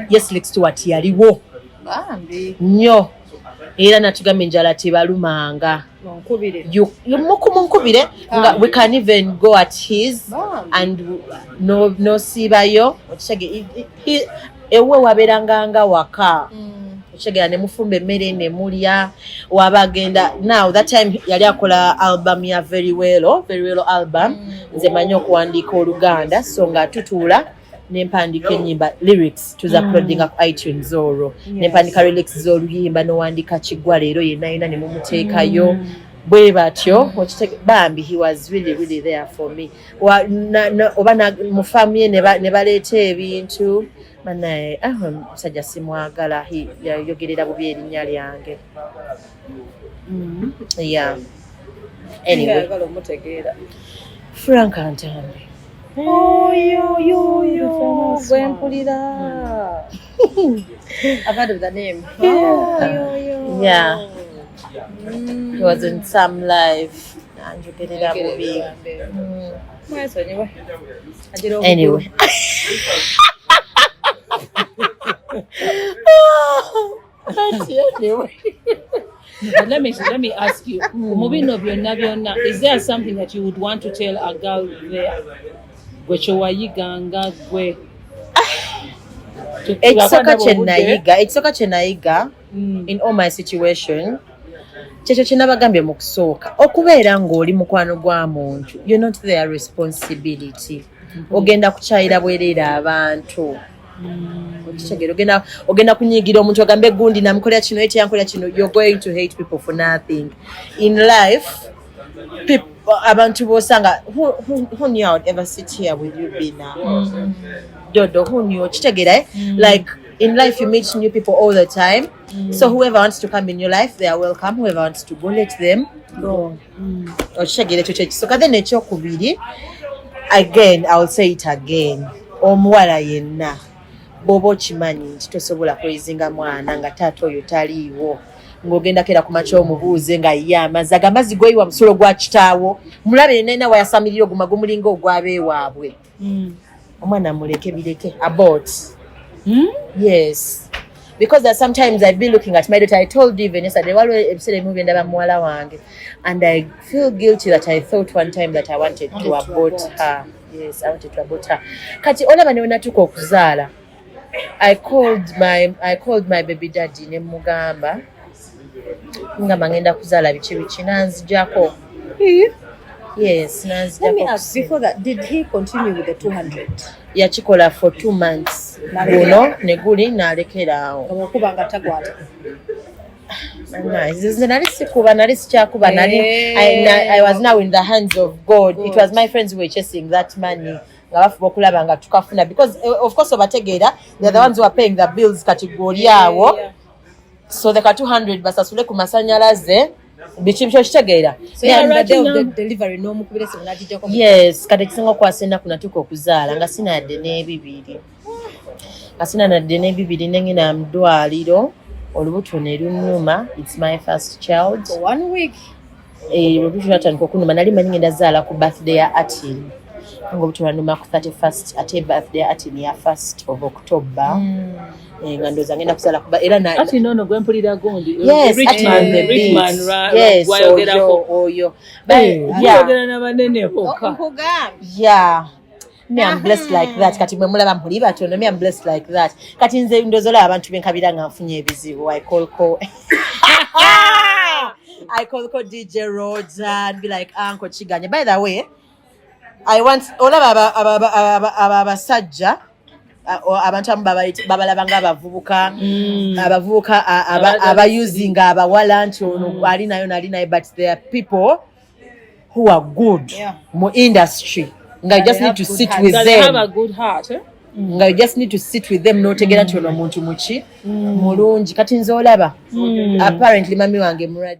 Yes, Slick Stewart yaliwo Bambi. nnyo, era natugamba enjala tebalumanga. Munkubire. Munkubire nga we can even go at his Bambi. and no nosiibayo, okitege ewe wabeeranga nga waka, okitegeera, ne mufumba emmere ne mulya. Waba agenda, now that time yali akola album ya Very Well, Very Well album. Nze manyi okuwandiika Oluganda, so nga tutuula nempandiika ennyimba, lyrics tuza uploadinga ku iTunes, olwo nempandiika lyrics z'oluyimba, nowandiika kiggwa leero yenna yina ne mumuteekayo bwe batyo. Bambi, he was really, really there for me. Oba mu faamu ye ne baleeta ebintu. Banaye, ah, omusajja simwagala. Yayogerera bubi erinnya lyange. Yeah, anyway. Ayagala omutegeera. Frank Ntambi. Oyo yoyo gwe mpulira. I've heard of the name. Oyo. Yeah. He was in some live, anjogerera bubi. Mwesonyiwe. Agira Anyway, kati anyway. But let me ask you, mu bino byonna byonna, is there something that you would want to tell a girl there? Gwe kye wayiga nga gwe. Ekisooka kye nayiga, ekisooka kye nayiga in all my situation, kyekyo kye nabagambye mu kusooka, okubeera ng'oli mukwano gwa muntu, you're not their responsibility. Ogenda kukyayira bwereere abantu, okitegeera? Ogenda kunyiigira omuntu, ogambe gundi namukolera kino, ye teyankolera kino. You're going to hate people for nothing in life. Abantu bosanga, who knew I would ever sit here with you, Bina Dodo? Who knew? Okitegeera, eh? Like, in life you meet new people all the time, so whoever wants to come in your life, they are welcome. Whoever wants to go, let them go. Okitegeera? Ekyo kyekisooka. Then ekyokubiri, again, I will say it again, omuwala yenna bw'oba okimanyi nti tosobola kwezinga mwana nga taata oyo taliiwo, ng'ogenda kera ku makya omubuuze nga ye amazzi ago, amazzi goyiwa musulo gwa kitaawo, mulabe yenna wayasamirira oguma gumulinga ogw'abeewaabwe, omwana muleke, bireke, abort. Yes, because there sometimes I've been looking at my daughter. I told you even yesterday, waliwo ebiseera ebimu byendaba muwala wange and I feel guilty that I thought one time that I wanted to abort her. Yes, I wanted to abort her. Kati olaba ne wenatuuka okuzaala, I called my baby daddy ne mugamba, ngamba ngenda kuzaala, biki biki, nanzijako. Yes. Let me Nanzijako. ask before that, did he continue with the 200? Yakikola for 2 months, guno ne guli n'alekeraawo. Nga bw'okuba nga tagwata. Nze nali sikuba, nali sikyakuba, nali I was now in the hands of God. It was my friends who were chasing that money, nga bafuba okulaba nga tukafuna, because of course obategeera, they are the ones who are paying the bills. Kati gwe oli awo. So the ka 200 basasule ku masanyalaze, biki biki, okitegeera? So yeah, the day of the delivery n'omukubira essimu n'agijjako? Yes. Kati ekisinga okwasa ennaku, natuuka okuzaala nga sinadde n'ebibiri, nga sinanadde n'ebibiri, nengenda mu ddwaliro, olubuto ne lunnuma. It's my first child. For one week. Eh, olubuto lwatandika okunuma, nali manyi ngenda zaala ku birthday ya Atin, nga olubuto lwanuma ku 31st, ate birthday ya Atin ya 1st of October. Eh, nga ndowooza ngenda kuzaala kuba era Ati nono gwe mpulira gundi. Yes, Rich Atin man, on the rich beat. man Yes, gwayogerako. oyo oyo. Eh, But, yeah. gwayogera n'abanene bokka. Nkugambye. Yeah, me, I'm blessed like that. Kati mwe mulaba muli batono, me, I'm blessed like that. Kati nze ndowooza olaba abantu benkabira nga nfunye ebizibu, I call DJ Roger and be like, "Uncle Chiganya." By the way, I want olaba aba abasajja, abantu abamu babalaba nga abavubuka, abavubuka abayuzinga abawala nti ono ali nayo nali naye, but there are people who are good mu industry nga you just They need to have good sit hearts. with Nga they have a them. Good heart, eh? Nga you just need to sit with them n'otegeera nti ono muntu muki mulungi. Kati nze olaba apparently mami wange mulwadde.